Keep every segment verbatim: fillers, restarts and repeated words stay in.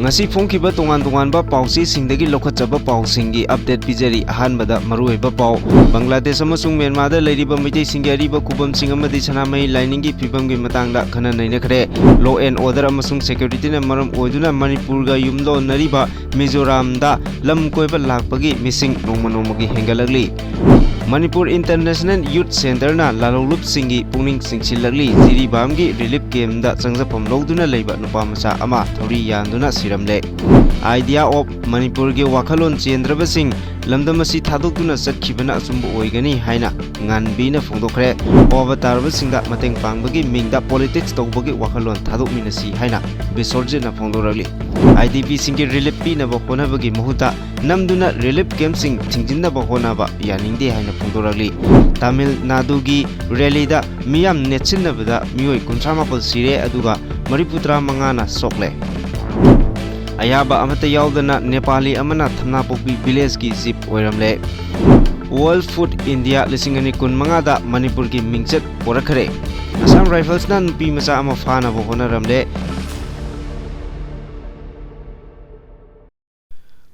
ꯉꯁꯤ ꯐꯣꯡꯈꯤꯕ ꯇꯣꯉꯥꯟ ꯇꯣꯉꯥꯟꯕ ꯄꯥꯎꯆꯦꯁꯤꯡꯗꯒꯤ ꯂꯧꯈꯠꯆꯕ ꯄꯥꯎꯁꯤꯡꯒꯤ update ꯄꯤꯖꯔꯤ꯫ ꯑꯍꯥꯟꯕꯗ ꯃꯔꯨꯑꯣꯏꯕ ꯄꯥꯎ꯫ ꯕꯪꯒ꯭ꯂꯥꯗꯦꯁ ꯑꯃꯁꯨꯡ ꯃ꯭ꯌꯥꯟꯃꯥꯔꯗ ꯂꯩꯔꯤꯕ ꯃꯩꯇꯩꯁꯤꯡꯒꯤ ꯑꯔꯤꯕ ꯈꯨꯕꯝꯁꯤꯡ ꯑꯃꯗꯤ ꯁꯅꯥꯃꯍꯤ ꯂꯥꯏꯅꯤꯡꯒꯤ ꯐꯤꯕꯝꯒꯤ ꯃꯇꯥꯡꯗ ꯈꯟꯅ ꯅꯩꯅꯈ꯭ꯔꯦ꯫ Law and order ꯑꯃꯁꯨꯡ securityꯅ ꯃꯔꯝ ꯑꯣꯏꯗꯨꯅ ꯃꯅꯤꯄꯨꯔꯒ ꯌꯨꯝꯂꯣꯟꯅꯔꯤꯕ ꯃꯤꯖꯣꯔꯥꯝꯗ ꯂꯝ ꯀꯣꯏꯕ ꯂꯥꯛꯄꯒꯤ ꯃꯤꯁꯤꯡ ꯅꯣꯡꯃ ꯅꯣꯡꯃꯒꯤ ꯍꯦꯟꯒꯠꯂꯛꯂꯤ꯫ ꯃꯅꯤꯄꯨꯔ International Youth Centreꯅ ꯂꯥꯂꯣꯡꯂꯨꯞꯁꯤꯡꯒꯤ ꯄꯨꯛꯅꯤꯡ ꯆꯤꯡꯁꯤꯜꯂꯛꯂꯤ꯫ ꯖꯤꯔꯤꯕꯥꯝꯒꯤ relief campꯇ ꯆꯪꯖꯐꯝ ꯂꯧꯗꯨꯅ ꯂꯩꯕ ꯅꯨꯄꯥ ꯃꯆꯥ ꯑꯃ ꯊꯧꯔꯤ ꯌꯥꯟꯗꯨꯅ ꯁꯤꯔꯝꯂꯦ꯫ Idea of ꯃꯅꯤꯄꯨꯔꯒꯤ ꯋꯥꯈꯜꯂꯣꯟ ꯆꯦꯟꯗ꯭ꯔꯕꯁꯤꯡ ꯂꯝꯗꯝ ꯑꯁꯤ ꯊꯥꯗꯣꯛꯇꯨꯅ ꯆꯠꯈꯤꯕꯅ ꯑꯆꯨꯝꯕ ꯑꯣꯏꯒꯅꯤ ꯍꯥꯏꯅ ꯉꯥꯟꯕꯤꯅ ꯐꯣꯡꯗꯣꯛꯈ꯭ꯔꯦ꯫ ꯑꯋꯥꯕ ꯇꯥꯔꯕꯁꯤꯡꯗ ꯃꯇꯦꯡ ꯄꯥꯡꯕꯒꯤ ꯃꯤꯡꯗ politics ꯇꯧꯕꯒꯤ ꯋꯥꯈꯜꯂꯣꯟ ꯊꯥꯗꯣꯛꯃꯤꯟꯅꯁꯤ ꯍꯥꯏꯅ ꯕꯤꯁ꯭ꯋꯔꯖꯤꯠꯅ ꯐꯣꯡꯗꯣꯔꯛꯂꯤ꯫ IDPꯁꯤꯡꯒꯤ relief ꯄꯤꯅꯕ ꯍꯣꯠꯅꯕꯒꯤ ꯃꯍꯨꯠꯇ ꯅꯝꯗꯨꯅ relief campꯁꯤꯡ ꯊꯤꯡꯖꯤꯟꯅꯕ ꯍꯣꯠꯅꯕ ꯌꯥꯅꯤꯡꯗꯦ ꯍꯥꯏꯅ ꯐꯣꯡꯗꯣꯔꯛꯂꯤ꯫ ꯇꯥꯃꯤꯜ ꯅꯥꯗꯨꯒꯤ rallyꯗ ꯃꯤꯌꯥꯝ ꯅꯦꯠꯁꯤꯟꯅꯕꯗ ꯃꯤꯑꯣꯏ ꯀꯨꯟꯊ꯭ꯔꯥ ꯃꯥꯄꯜ ꯁꯤꯔꯦ, ꯑꯗꯨꯒ ꯃꯔꯤꯐꯨ ꯇꯔꯥ ꯃꯉꯥꯅ ꯁꯣꯛꯂꯦ꯫ ꯑꯌꯥꯕ ꯑꯃꯠꯇ ꯌꯥꯎꯗꯅ ꯅꯦꯄꯥꯂꯤ ꯑꯃꯅ ꯊꯝꯅꯥꯄꯣꯛꯄꯤ villageꯀꯤ chief ꯑꯣꯏꯔꯝꯂꯦ꯫ World Food India ꯂꯤꯁꯤꯡ ꯑꯅꯤ ꯀꯨꯟ ꯃꯉꯥꯗ ꯃꯅꯤꯄꯨꯔꯒꯤ ꯃꯤꯡꯆꯠ ꯄꯣꯔꯛꯈ꯭ꯔꯦ꯫ Assam Riflesꯅ ꯅꯨꯄꯤ ꯃꯆꯥ ꯑꯃ ꯐꯥꯅꯕ ꯍꯣꯠꯅꯔꯝꯂꯦ꯫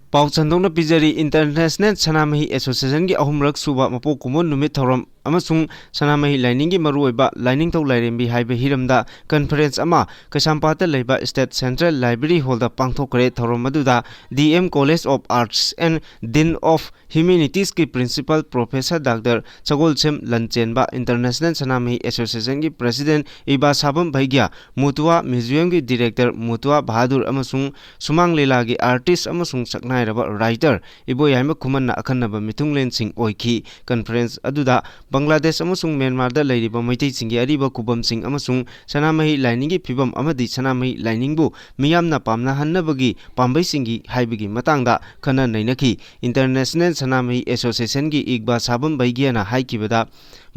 ꯄꯥꯎ ꯁꯟꯗꯣꯛꯅ ꯄꯤꯖꯔꯤ꯫ International ꯁꯅꯥꯃꯍꯤ Associationꯒꯤ ꯑꯍꯨꯝꯔꯛ ꯁꯨꯕ ꯃꯄꯣꯛ ꯀꯨꯝꯑꯣꯟ ꯅꯨꯃꯤꯠ ꯊꯧꯔꯝ ꯑꯃꯁꯨꯡ ꯁꯅꯥꯃꯍꯤ ꯂꯥꯏꯅꯤꯡꯒꯤ ꯃꯔꯨꯑꯣꯏꯕ ꯂꯥꯏꯅꯤꯡꯊꯧ ꯂꯥꯏꯔꯦꯝꯕꯤ ꯍꯥꯏꯕ ꯍꯤꯔꯝꯗ conference ꯑꯃ ꯀꯩꯁꯥꯝꯄꯥꯠꯇ ꯂꯩꯕ State Central Library Hallꯗ ꯄꯥꯡꯊꯣꯛꯈ꯭ꯔꯦ꯫ ꯊꯧꯔꯝ ꯑꯗꯨꯗ D M College of Arts and Dean of Humanitiesꯀꯤ Principal Professor Doctor Sagolsem ꯂꯟꯆꯦꯟꯕ, International Sanamahi Associationꯒꯤ President ꯏꯕꯥ ꯁꯥꯕꯝ ꯚꯩꯒ꯭ꯌꯥ, ꯃꯨꯇꯨꯋꯥ Museumꯒꯤ Director ꯃꯨꯇꯨꯋꯥ ꯕꯍꯥꯗꯨꯔ ꯑꯃꯁꯨꯡ ꯁꯨꯃꯥꯡ ꯂꯤꯂꯥꯒꯤ artist ꯑꯃꯁꯨꯡ ꯁꯛꯅꯥꯏꯔꯕ writer ꯏꯕꯣꯌꯥꯏꯃ ꯈꯨꯃꯟꯅ ꯑꯈꯟꯅꯕ ꯃꯤꯊꯨꯡꯂꯦꯟꯁꯤꯡ ꯑꯣꯏꯈꯤ꯫ Conference ꯑꯗꯨꯗ ꯕꯪꯒ꯭ꯂꯥꯗꯦꯁ ꯑꯃꯁꯨꯡ ꯃ꯭ꯌꯥꯟꯃꯥꯔꯗ ꯂꯩꯔꯤꯕ ꯃꯩꯇꯩꯁꯤꯡꯒꯤ ꯑꯔꯤꯕ ꯈꯨꯕꯝꯁꯤꯡ ꯑꯃꯁꯨꯡ ꯁꯅꯥꯃꯍꯤ ꯂꯥꯏꯅꯤꯡꯒꯤ ꯐꯤꯕꯝ ꯑꯃꯗꯤ ꯁꯅꯥꯃꯍꯤ ꯂꯥꯏꯅꯤꯡꯕꯨ ꯃꯤꯌꯥꯝꯅ ꯄꯥꯝꯅꯍꯟꯅꯕꯒꯤ ꯄꯥꯝꯕꯩꯁꯤꯡꯒꯤ ꯍꯥꯏꯕꯒꯤ ꯃꯇꯥꯡꯗ ꯈꯟꯅ ꯅꯩꯅꯈꯤ꯫ International ꯁꯅꯥꯃꯍꯤ Associationꯒꯤ ꯏꯒꯕꯥ ꯁꯥꯕꯝ ꯕꯩꯒ꯭ꯌꯥꯅ ꯍꯥꯏꯈꯤꯕꯗ,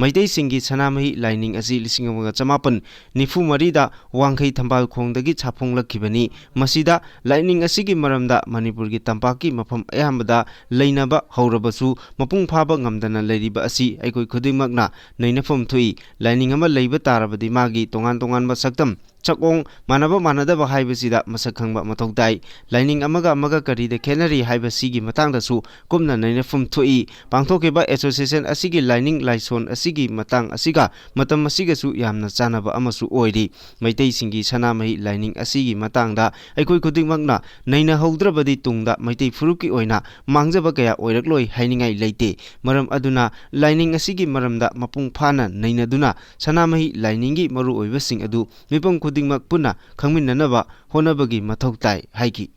ꯃꯩꯇꯩꯁꯤꯡꯒꯤ ꯁꯅꯥꯃꯍꯤ ꯂꯥꯏꯅꯤꯡ ꯑꯁꯤ ꯂꯤꯁꯤꯡ ꯑꯃꯒ ꯆꯃꯥꯄꯟ ꯅꯤꯐꯨ ꯃꯔꯤꯗ ꯋꯥꯡꯈꯩ ꯊꯝꯕꯥꯜ ꯈꯣꯡꯗꯒꯤ ꯁꯥꯐꯣꯡꯂꯛꯈꯤꯕꯅꯤ꯫ ꯃꯁꯤꯗ ꯂꯥꯏꯅꯤꯡ ꯑꯁꯤꯒꯤ ꯃꯔꯝꯗ ꯃꯅꯤꯄꯨꯔꯒꯤ ꯇꯝꯄꯥꯛꯀꯤ ꯃꯐꯝ ꯑꯌꯥꯝꯕꯗ ꯂꯩꯅꯕ ꯍꯧꯔꯕꯁꯨ, ꯃꯄꯨꯡ ꯐꯥꯕ ꯉꯝꯗꯅ ꯂꯩꯔꯤꯕ ꯑꯁꯤ ꯑꯩꯈꯣꯏ ꯈꯨꯗꯤꯡꯃꯛꯅ ꯅꯩꯅꯐꯝ ꯊꯣꯛꯏ꯫ ꯂꯥꯏꯅꯤꯡ ꯑꯃ ꯂꯩꯕ ꯇꯥꯔꯕꯗꯤ ꯃꯥꯒꯤ ꯇꯣꯉꯥꯟ ꯇꯣꯉꯥꯟꯕ ꯁꯛꯇꯝ ꯆꯥꯛꯑꯣꯡ ꯃꯥꯟꯅꯕ ꯃꯥꯟꯅꯗꯕ ꯍꯥꯏꯕꯁꯤꯗ ꯃꯁꯛ ꯈꯪꯕ ꯃꯊꯧ ꯇꯥꯏ꯫ ꯂꯥꯏꯅꯤꯡ ꯑꯃꯒ ꯑꯃꯒ ꯀꯔꯤꯗ ꯈꯦꯠꯅꯔꯤ ꯍꯥꯏꯕꯁꯤꯒꯤ ꯃꯇꯥꯡꯗꯁꯨ ꯀꯨꯞꯅ ꯅꯩꯅꯐꯝ ꯊꯣꯛꯏ꯫ ꯄꯥꯡꯊꯣꯛꯈꯤꯕ association ꯑꯁꯤꯒꯤ ꯂꯥꯏꯅꯤꯡ ꯂꯥꯏꯁꯣꯟ ꯑꯁꯤꯒꯤ ꯃꯇꯥꯡ ꯑꯁꯤꯒ ꯃꯇꯝ ꯑꯁꯤꯒꯁꯨ ꯌꯥꯝꯅ ꯆꯥꯟꯅꯕ ꯑꯃꯁꯨ ꯑꯣꯏꯔꯤ꯫ ꯃꯩꯇꯩꯁꯤꯡꯒꯤ ꯁꯅꯥꯃꯍꯤ ꯂꯥꯏꯅꯤꯡ ꯑꯁꯤꯒꯤ ꯃꯇꯥꯡꯗ ꯑꯩꯈꯣꯏ ꯈꯨꯗꯤꯡꯃꯛꯅ ꯅꯩꯅꯍꯧꯗ꯭ꯔꯕꯗꯤ ꯇꯨꯡꯗ ꯃꯩꯇꯩ ꯐꯨꯔꯨꯞꯀꯤ ꯑꯣꯏꯅ ꯃꯥꯡꯖꯕ ꯀꯌꯥ ꯑꯣꯏꯔꯛꯂꯣꯏ ꯍꯥꯏꯅꯤꯡꯉꯥꯏ ꯂꯩꯇꯦ꯫ ꯃꯔꯝ ꯑꯗꯨꯅ ꯂꯥꯏꯅꯤꯡ ꯑꯁꯤꯒꯤ ꯃꯔꯝꯗ ꯃꯄꯨꯡ ꯐꯥꯅ ꯅꯩꯅꯗꯨꯅ ꯁꯅꯥꯃꯍꯤ ꯂꯥꯏꯅꯤꯡꯒꯤ ꯃꯔꯨꯑꯣꯏꯕꯁꯤꯡ ꯑꯗꯨ ꯃꯤꯄꯨꯝ ꯈꯨꯗꯤꯡꯃꯛ ꯄꯨꯟꯅ ꯈꯪꯃꯤꯟꯅꯅꯕ ꯍꯣꯠꯅꯕꯒꯤ ꯃꯊꯧ ꯇꯥꯏ ꯍꯥꯏꯈꯤ꯫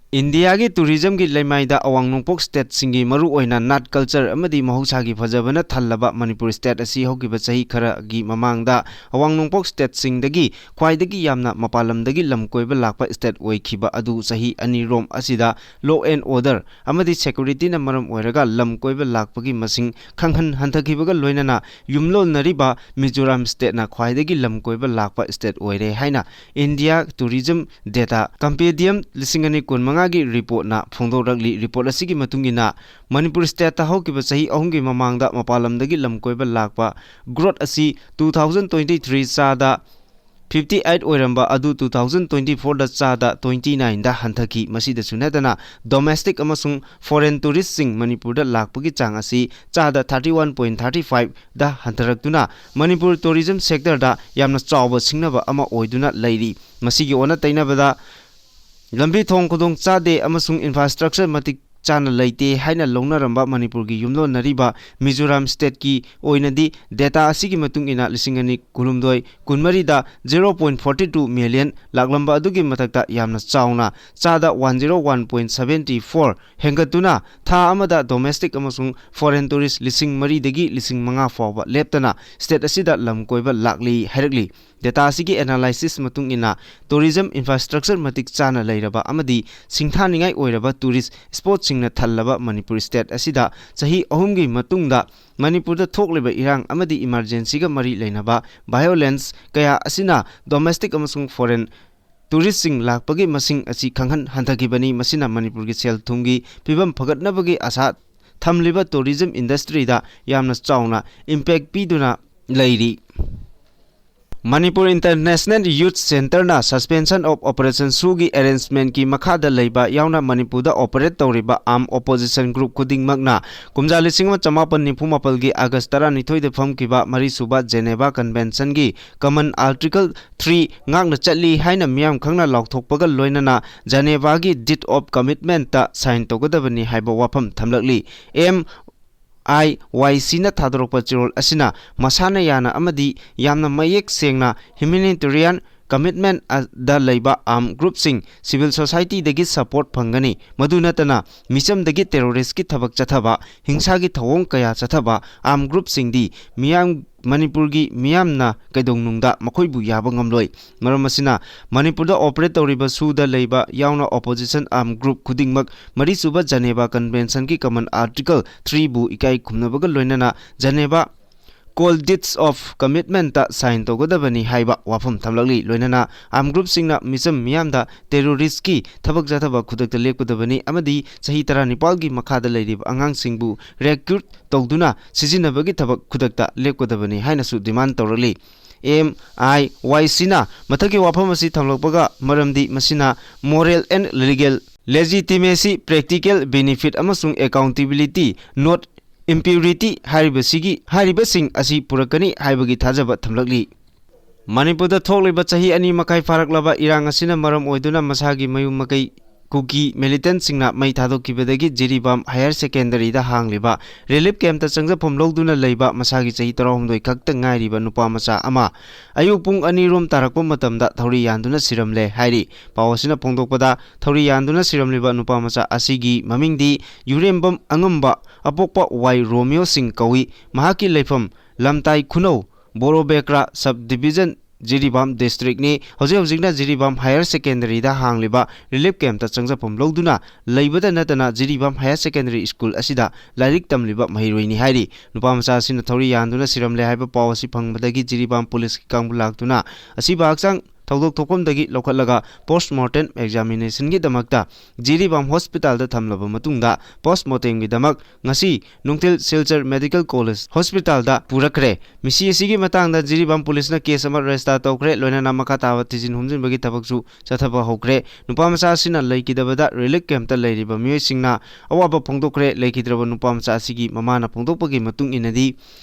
ꯏꯟꯗꯤꯌꯥꯒꯤ tourismꯒꯤ ꯂꯩꯃꯥꯏꯗ ꯑꯋꯥꯡ ꯅꯣꯡꯄꯣꯛ stateꯁꯤꯡꯒꯤ ꯃꯔꯨꯑꯣꯏꯅ ꯅꯥꯠ culture ꯑꯃꯗꯤ ꯃꯍꯧꯁꯥꯒꯤ ꯐꯖꯕꯅ ꯊꯜꯂꯕ ꯃꯅꯤꯄꯨꯔ state ꯑꯁꯤ ꯍꯧꯈꯤꯕ ꯆꯍꯤ ꯈꯔꯒꯤ ꯃꯃꯥꯡꯗ ꯑꯋꯥꯡ ꯅꯣꯡꯄꯣꯛ stateꯁꯤꯡꯗꯒꯤ ꯈ꯭ꯋꯥꯏꯗꯒꯤ ꯌꯥꯝꯅ ꯃꯄꯥꯟ ꯂꯝꯗꯒꯤ ꯂꯝ ꯀꯣꯏꯕ ꯂꯥꯛꯄ state ꯑꯣꯏꯈꯤꯕ ꯑꯗꯨ ꯆꯍꯤ ꯑꯅꯤꯔꯣꯝ ꯑꯁꯤꯗ law and order ꯑꯃꯗꯤ securityꯅ ꯃꯔꯝ ꯑꯣꯏꯔꯒ ꯂꯝ ꯀꯣꯏꯕ ꯂꯥꯛꯄꯒꯤ ꯃꯁꯤꯡ ꯈꯪꯍꯟ ꯍꯟꯊꯈꯤꯕꯒ ꯂꯣꯏꯅꯅ ꯌꯨꯝꯂꯣꯟꯅꯔꯤꯕ ꯃꯤꯖꯣꯔꯥꯝ stateꯅ ꯈ꯭ꯋꯥꯏꯗꯒꯤ ꯂꯝ ꯀꯣꯏꯕ ꯂꯥꯛꯄ state ꯑꯣꯏꯔꯦ ꯍꯥꯏꯅ India Tourism Data Compendium ꯂꯤꯁꯤꯡ ꯑꯅꯤ ꯀꯨꯟꯃꯉꯥꯒꯤ reportꯅ ꯐꯣꯡꯗꯣꯔꯛꯂꯤ꯫ Report ꯑꯁꯤꯒꯤ ꯃꯇꯨꯡ ꯏꯟꯅ ꯃꯅꯤꯄꯨꯔ stateꯇ ꯍꯧꯈꯤꯕ ꯆꯍꯤ ꯑꯍꯨꯝꯒꯤ ꯃꯃꯥꯡꯗ ꯃꯄꯥꯟ ꯂꯝꯗꯒꯤ ꯂꯝ ꯀꯣꯏꯕ ꯂꯥꯛꯄ growth ꯑꯁꯤ two thousand twenty three ꯆꯥꯗ fifty eight ꯑꯣꯏꯔꯝꯕ ꯑꯗꯨ two thousand twenty fourꯗ ꯆꯥꯗ twenty nineꯗ ꯍꯟꯊꯈꯤ꯫ ꯃꯁꯤꯗꯁꯨ ꯅꯠꯇꯅ domestic ꯑꯃꯁꯨꯡ foreign touristꯁꯤꯡ ꯃꯅꯤꯄꯨꯔꯗ ꯂꯥꯛꯄꯒꯤ ꯆꯥꯡ ꯑꯁꯤ ꯆꯥꯗ thirty one point thirty fiveꯗ ꯍꯟꯊꯔꯛꯇꯨꯅ Manipur tourism sectorꯗ ꯌꯥꯝꯅ ꯆꯥꯎꯕ ꯁꯤꯡꯅꯕ ꯑꯃ ꯑꯣꯏꯗꯨꯅ ꯂꯩꯔꯤ꯫ ꯃꯁꯤꯒꯤ ꯑꯣꯟꯅ ꯇꯩꯅꯕꯗ ꯂꯝꯕꯤ ꯊꯣꯡ ꯈꯨꯗꯣꯡ ꯆꯥꯗꯦ ꯑꯃꯁꯨꯡ infrastructure ꯃꯇꯤꯛ ꯆꯥꯅ ꯂꯩꯇꯦ ꯍꯥꯏꯅ ꯂꯧꯅꯔꯝꯕ ꯃꯅꯤꯄꯨꯔꯒꯤ ꯌꯨꯝꯂꯣꯟꯅꯔꯤꯕ ꯃꯤꯖꯣꯔꯥꯝ stateꯀꯤ ꯑꯣꯏꯅꯗꯤ data ꯑꯁꯤꯒꯤ ꯃꯇꯨꯡ ꯏꯟꯅ ꯂꯤꯁꯤꯡ ꯑꯅꯤ ꯀꯨꯟꯍꯨꯝꯗꯣꯏ ꯀꯨꯟꯃꯔꯤꯗ zero point forty two million ꯂꯥꯛꯂꯝꯕ ꯑꯗꯨꯒꯤ ꯃꯊꯛꯇ ꯌꯥꯝꯅ ꯆꯥꯎꯅ ꯆꯥꯗ one zero one point seventy four ꯍꯦꯟꯒꯠꯇꯨꯅ ꯊꯥ ꯑꯃꯗ domestic ꯑꯃꯁꯨꯡ foreign tourist ꯂꯤꯁꯤꯡ ꯃꯔꯤꯗꯒꯤ ꯂꯤꯁꯤꯡ ꯃꯉꯥ ꯐꯥꯎꯕ ꯂꯦꯞꯇꯅ state ꯑꯁꯤꯗ ꯂꯝ ꯀꯣꯏꯕ ꯂꯥꯛꯂꯤ ꯍꯥꯏꯔꯛꯂꯤ꯫ Data ꯑꯁꯤꯒꯤ analysis ꯃꯇꯨꯡ ꯏꯟꯅ tourism infrastructure ꯃꯇꯤꯛ ꯆꯥꯅ ꯂꯩꯔꯕ ꯑꯃꯗꯤ ꯁꯤꯡꯊꯥꯅꯤꯡꯉꯥꯏ ꯑꯣꯏꯔꯕ tourist spotꯁꯤꯡꯅ ꯊꯜꯂꯕ ꯃꯅꯤꯄꯨꯔ state ꯑꯁꯤꯗ ꯆꯍꯤ ꯑꯍꯨꯝꯒꯤ ꯃꯇꯨꯡꯗ ꯃꯅꯤꯄꯨꯔꯗ ꯊꯣꯛꯂꯤꯕ ꯏꯔꯥꯡ ꯑꯃꯗꯤ emergencyꯒ ꯃꯔꯤ ꯂꯩꯅꯕ violence ꯀꯌꯥ ꯑꯁꯤꯅ domestic ꯑꯃꯁꯨꯡ foreign touristꯁꯤꯡ ꯂꯥꯛꯄꯒꯤ ꯃꯁꯤꯡ ꯑꯁꯤ ꯈꯪꯍꯟ ꯍꯟꯊꯈꯤꯕꯅꯤ꯫ ꯃꯁꯤꯅ ꯃꯅꯤꯄꯨꯔꯒꯤ ꯁꯦꯜ ꯊꯨꯝꯒꯤ ꯐꯤꯕꯝ ꯐꯒꯠꯅꯕꯒꯤ ꯑꯁꯥ ꯊꯝꯂꯤꯕ tourism industryꯗ ꯌꯥꯝꯅ ꯆꯥꯎꯅ impact ꯄꯤꯗꯨꯅ ꯂꯩꯔꯤ꯫ ꯃꯅꯤꯄꯨꯔ ꯏꯟꯇꯔꯅꯦꯁꯅꯦꯜ ꯌꯨꯊ ꯁꯦꯟꯇꯔꯅ Suspension of Operation ꯁꯨꯒꯤ ꯑꯦꯔꯦꯟꯖꯃꯦꯟꯠꯀꯤ ꯃꯈꯥꯗ ꯂꯩꯕ ꯌꯥꯎꯅ ꯃꯅꯤꯄꯨꯔꯗ ꯑꯣꯄꯔꯦꯠ ꯇꯧꯔꯤꯕ ꯑꯥꯔꯝ ꯑꯣꯄꯣꯖꯤꯁꯟ ꯒ꯭ꯔꯨꯞ ꯈꯨꯗꯤꯡꯃꯛꯅ ꯀꯨꯝꯖꯥ ꯂꯤꯁꯤꯡ ꯑꯃ ꯆꯃꯥꯄꯟ ꯅꯤꯐꯨ ꯃꯥꯄꯜꯒꯤ ꯑꯥꯒꯁ ꯇꯔꯥꯅꯤꯊꯣꯏꯗ ꯐꯝꯈꯤꯕ ꯃꯔꯤꯁꯨꯕ ꯖꯦꯅꯦꯚꯥ ꯀꯟꯚꯦꯟꯁꯟꯒꯤ ꯀꯃꯟ ꯑꯥꯔꯇꯤꯀꯜ ꯊ꯭ꯔꯤ ꯉꯥꯛꯅ ꯆꯠꯂꯤ ꯍꯥꯏꯅ ꯃꯤꯌꯥꯝ ꯈꯪꯅ ꯂꯥꯎꯊꯣꯛꯄꯒ ꯂꯣꯏꯅꯅ ꯖꯦꯅꯦꯚꯥꯒꯤ Deed of Commitment ꯇ ꯁꯥꯏꯟ ꯇꯧꯒꯗꯕꯅꯤ ꯍꯥꯏꯕ ꯋꯥꯐꯝ ꯊꯝꯂꯛꯂꯤ꯫ ꯑꯦꯝ ꯑꯥꯏ ꯋꯥꯏ ꯁꯤꯅ ꯊꯥꯗꯣꯔꯛꯄ ꯆꯦꯔꯣꯜ ꯑꯁꯤꯅ ꯃꯁꯥꯅ ꯌꯥꯅ ꯑꯃꯗꯤ ꯌꯥꯝꯅ ꯃꯌꯦꯛ ꯁꯦꯡꯅ humanitarian commitment ꯗ ꯂꯩꯕ ꯑꯥꯔꯝ ꯒ꯭ꯔꯨꯞꯁꯤꯡ, ꯁꯤꯚꯤꯜ ꯁꯣꯁꯥꯏꯇꯤꯗꯒꯤ ꯁꯄꯣꯔꯠ ꯐꯪꯒꯅꯤ꯫ ꯃꯗꯨ ꯅꯠꯇꯅ ꯃꯤꯆꯝꯗꯒꯤ ꯇꯦꯔꯣꯔꯤꯁ꯭ꯠꯀꯤ ꯊꯕꯛ ꯆꯠꯊꯕ, ꯍꯤꯡꯁꯥꯒꯤ ꯊꯧꯑꯣꯡ ꯀꯌꯥ ꯆꯠꯊꯕ ꯑꯥꯔꯝ ꯒ꯭ꯔꯨꯞꯁꯤꯡꯗꯤ ꯃꯤꯌꯥꯝ, ꯃꯅꯤꯄꯨꯔꯒꯤ ꯃꯤꯌꯥꯝꯅ ꯀꯩꯗꯧꯅꯨꯡꯗ ꯃꯈꯣꯏꯕꯨ ꯌꯥꯕ ꯉꯝꯂꯣꯏ꯫ ꯃꯔꯝ ꯑꯁꯤꯅ ꯃꯅꯤꯄꯨꯔꯗ ꯑꯣꯄꯔꯦꯠ ꯇꯧꯔꯤꯕ ꯁꯨꯗ ꯂꯩꯕ ꯌꯥꯎꯅ ꯑꯣꯄꯣꯖꯤꯁꯟ ꯑꯥꯔꯝ ꯒ꯭ꯔꯨꯞ ꯈꯨꯗꯤꯡꯃꯛ ꯃꯔꯤꯁꯨꯕ ꯖꯦꯅꯦꯚꯥ ꯀꯟꯚꯦꯟꯁꯟꯒꯤ ꯀꯃꯟ ꯑꯥꯔꯇꯤꯀꯜ ꯊ꯭ꯔꯤꯕꯨ ꯏꯀꯥꯏ ꯈꯨꯝꯅꯕꯒ ꯂꯣꯏꯅꯅ Geneva call Deeds of Commitment ꯇ ꯁꯥꯏꯟ ꯇꯧꯒꯗꯕꯅꯤ ꯍꯥꯏꯕ ꯋꯥꯐꯝ ꯊꯝꯂꯛꯂꯤ꯫ ꯂꯣꯏꯅꯅ ꯑꯥꯔꯝ ꯒ꯭ꯔꯨꯞꯁꯤꯡꯅ ꯃꯤꯆꯝ ꯃꯤꯌꯥꯝꯗ ꯇꯦꯔꯣꯔꯤꯁ꯭ꯠꯀꯤ ꯊꯕꯛ ꯆꯠꯊꯕ ꯈꯨꯗꯛꯇ ꯂꯦꯞꯀꯗꯕꯅꯤ ꯑꯃꯗꯤ ꯆꯍꯤ ꯇꯔꯥꯅꯤꯄꯥꯜꯒꯤ ꯃꯈꯥꯗ ꯂꯩꯔꯤꯕ ꯑꯉꯥꯡꯁꯤꯡꯕꯨ ꯔꯦꯀ꯭ꯔꯨꯠ ꯇꯧꯗꯨꯅ ꯁꯤꯖꯤꯟꯅꯕꯒꯤ ꯊꯕꯛ ꯈꯨꯗꯛꯇ ꯂꯦꯞꯀꯗꯕꯅꯤ ꯍꯥꯏꯅꯁꯨ ꯗꯤꯃꯥꯟ ꯇꯧꯔꯛꯂꯤ꯫ ꯑꯦꯝ ꯑꯥꯏ ꯋꯥꯏ ꯁꯤꯅ ꯃꯊꯛꯀꯤ ꯋꯥꯐꯝ ꯑꯁꯤ ꯊꯝꯂꯛꯄꯒ, ꯃꯔꯝꯗꯤ ꯃꯁꯤꯅ moral and legal legitimacy, practical benefit ꯑꯃꯁꯨꯡ accountability, not impunity ꯍꯥꯏꯔꯤꯕꯁꯤꯒꯤ, ꯍꯥꯏꯔꯤꯕꯁꯤꯡ ꯑꯁꯤ ꯄꯨꯔꯛꯀꯅꯤ ꯍꯥꯏꯕꯒꯤ ꯊꯥꯖꯕ ꯊꯝꯂꯛꯂꯤ꯫ ꯃꯅꯤꯄꯨꯔꯗ ꯊꯣꯛꯂꯤꯕ ꯆꯍꯤ ꯑꯅꯤ ꯃꯈꯥꯏ ꯐꯥꯔꯛꯂꯕ ꯏꯔꯥꯡ ꯑꯁꯤꯅ ꯃꯔꯝ ꯑꯣꯏꯗꯨꯅ ꯃꯁꯥꯒꯤ ꯃꯌꯨꯝ ꯃꯀꯩ ꯀꯨꯀꯤ ꯃꯤꯂꯤꯇꯦꯟꯠꯁꯤꯡꯅ ꯃꯩ ꯊꯥꯗꯣꯛꯈꯤꯕꯗꯒꯤ ꯖꯤꯔꯤꯕꯥꯝ ꯍꯥꯌꯔ ꯁꯦꯀꯦꯟꯗꯔꯤꯗ ꯍꯥꯡꯂꯤꯕ ꯔꯤꯂꯤꯐ ꯀꯦꯝꯞꯇ ꯆꯪꯖꯐꯝ ꯂꯧꯗꯨꯅ ꯂꯩꯕ ꯃꯁꯥꯒꯤ ꯆꯍꯤ ꯇꯔꯥꯍꯨꯝꯗꯣꯏ ꯈꯛꯇ ꯉꯥꯏꯔꯤꯕ ꯅꯨꯄꯥ ꯃꯆꯥ ꯑꯃ ꯑꯌꯨꯛ ꯄꯨꯡ ꯑꯅꯤ ꯔꯣꯝ ꯇꯥꯔꯛꯄ ꯃꯇꯝꯗ ꯊꯧꯔꯤ ꯌꯥꯟꯗꯨꯅ ꯁꯤꯔꯝꯂꯦ ꯍꯥꯏꯔꯤ꯫ ꯄꯥꯎ ꯑꯁꯤꯅ ꯐꯣꯡꯗꯣꯛꯄꯗ, ꯊꯧꯔꯤ ꯌꯥꯟꯗꯨꯅ ꯁꯤꯔꯝꯂꯤꯕ ꯅꯨꯄꯥ ꯃꯆꯥ ꯑꯁꯤꯒꯤ ꯃꯃꯤꯡꯗꯤ ꯌꯨꯔꯦꯝꯕꯝ ꯑꯉꯝꯕ, ꯑꯄꯣꯛꯄ ꯋꯥꯏ ꯔꯣꯃꯤꯌꯣ ꯁꯤꯡ ꯀꯧꯏ꯫ ꯃꯍꯥꯛꯀꯤ ꯂꯩꯐꯝ ꯂꯝꯇꯥꯏ ꯈꯨꯅꯧ ꯕꯣꯔꯣꯕꯦꯀ꯭ꯔꯥ ꯁꯕ ꯗꯤꯕꯤꯖꯟ, ꯖꯤꯔꯤꯕꯥꯝ ꯗꯤꯁꯇ꯭ꯔꯤꯛꯅꯤ꯫ ꯍꯧꯖꯤꯛ ꯍꯧꯖꯤꯛꯅ ꯖꯤꯔꯤꯕꯥꯝ ꯍꯥꯌꯔ ꯁꯦꯀꯦꯟꯗꯔꯤꯗ ꯍꯥꯡꯂꯤꯕ ꯔꯤꯂꯤꯐ ꯀꯦꯝꯞꯇ ꯆꯪꯖꯐꯝ ꯂꯧꯗꯨꯅ ꯂꯩꯕꯗ ꯅꯠꯇꯅ ꯖꯤꯔꯤꯕꯥꯝ ꯍꯥꯌꯔ ꯁꯦꯀꯦꯟꯗꯔꯤ ꯁ꯭ꯀꯨꯜ ꯑꯁꯤꯗ ꯂꯥꯏꯔꯤꯛ ꯇꯝꯂꯤꯕ ꯃꯍꯩꯔꯣꯏꯅꯤ ꯍꯥꯏꯔꯤ꯫ ꯅꯨꯄꯥ ꯃꯆꯥ ꯑꯁꯤꯅ ꯊꯧꯔꯤ ꯌꯥꯟꯗꯨꯅ ꯁꯤꯔꯝꯂꯦ ꯍꯥꯏꯕ ꯄꯥꯎ ꯑꯁꯤ ꯐꯪꯕꯗꯒꯤ ꯖꯤꯔꯤꯕꯥꯝ ꯄꯨꯂꯤꯁꯀꯤ ꯀꯥꯡꯕꯨ ꯂꯥꯛꯇꯨꯅ ꯑꯁꯤꯕ ꯍꯛꯆꯥꯡ ꯊꯧꯗꯣꯛ ꯊꯣꯛꯐꯝꯗꯒꯤ ꯂꯧꯈꯠꯂꯒ post mortem examination ꯒꯤꯗꯃꯛꯇ Jiribam hospital ꯗ ꯊꯝꯂꯕ ꯃꯇꯨꯡꯗ post mortem ꯒꯤꯗꯃꯛ ꯉꯁꯤ ꯅꯨꯡꯊꯤꯜ ꯁꯤꯜꯆꯔ Medical College Hospital ꯗ ꯄꯨꯔꯛꯈ꯭ꯔꯦ꯫ ꯃꯤꯁꯤ ꯑꯁꯤꯒꯤ ꯃꯇꯥꯡꯗ ꯖꯤꯔꯤꯕꯥꯝ ꯄꯨꯂꯤꯁꯅ case ꯑꯃ register ꯇꯧꯈ꯭ꯔꯦ, ꯂꯣꯏꯅꯅ ꯃꯈꯥ ꯇꯥꯕ ꯊꯤꯖꯤꯟ ꯍꯨꯝꯖꯤꯟꯕꯒꯤ ꯊꯕꯛꯁꯨ ꯆꯠꯊꯕ ꯍꯧꯈ꯭ꯔꯦ꯫ ꯅꯨꯄꯥ ꯃꯆꯥ ꯑꯁꯤꯅ ꯂꯩꯈꯤꯗꯕꯗ relief camp ꯇ ꯂꯩꯔꯤꯕ ꯃꯤꯑꯣꯏꯁꯤꯡꯅ ꯑꯋꯥꯕ ꯐꯣꯡꯗꯣꯛꯈ꯭ꯔꯦ꯫ ꯂꯩꯈꯤꯗ꯭ꯔꯕ ꯅꯨꯄꯥ ꯃꯆꯥ ꯑꯁꯤꯒꯤ ꯃꯃꯥꯅ ꯐꯣꯡꯗꯣꯛꯄꯒꯤ ꯃꯇꯨꯡ ꯏꯟꯅꯗꯤ,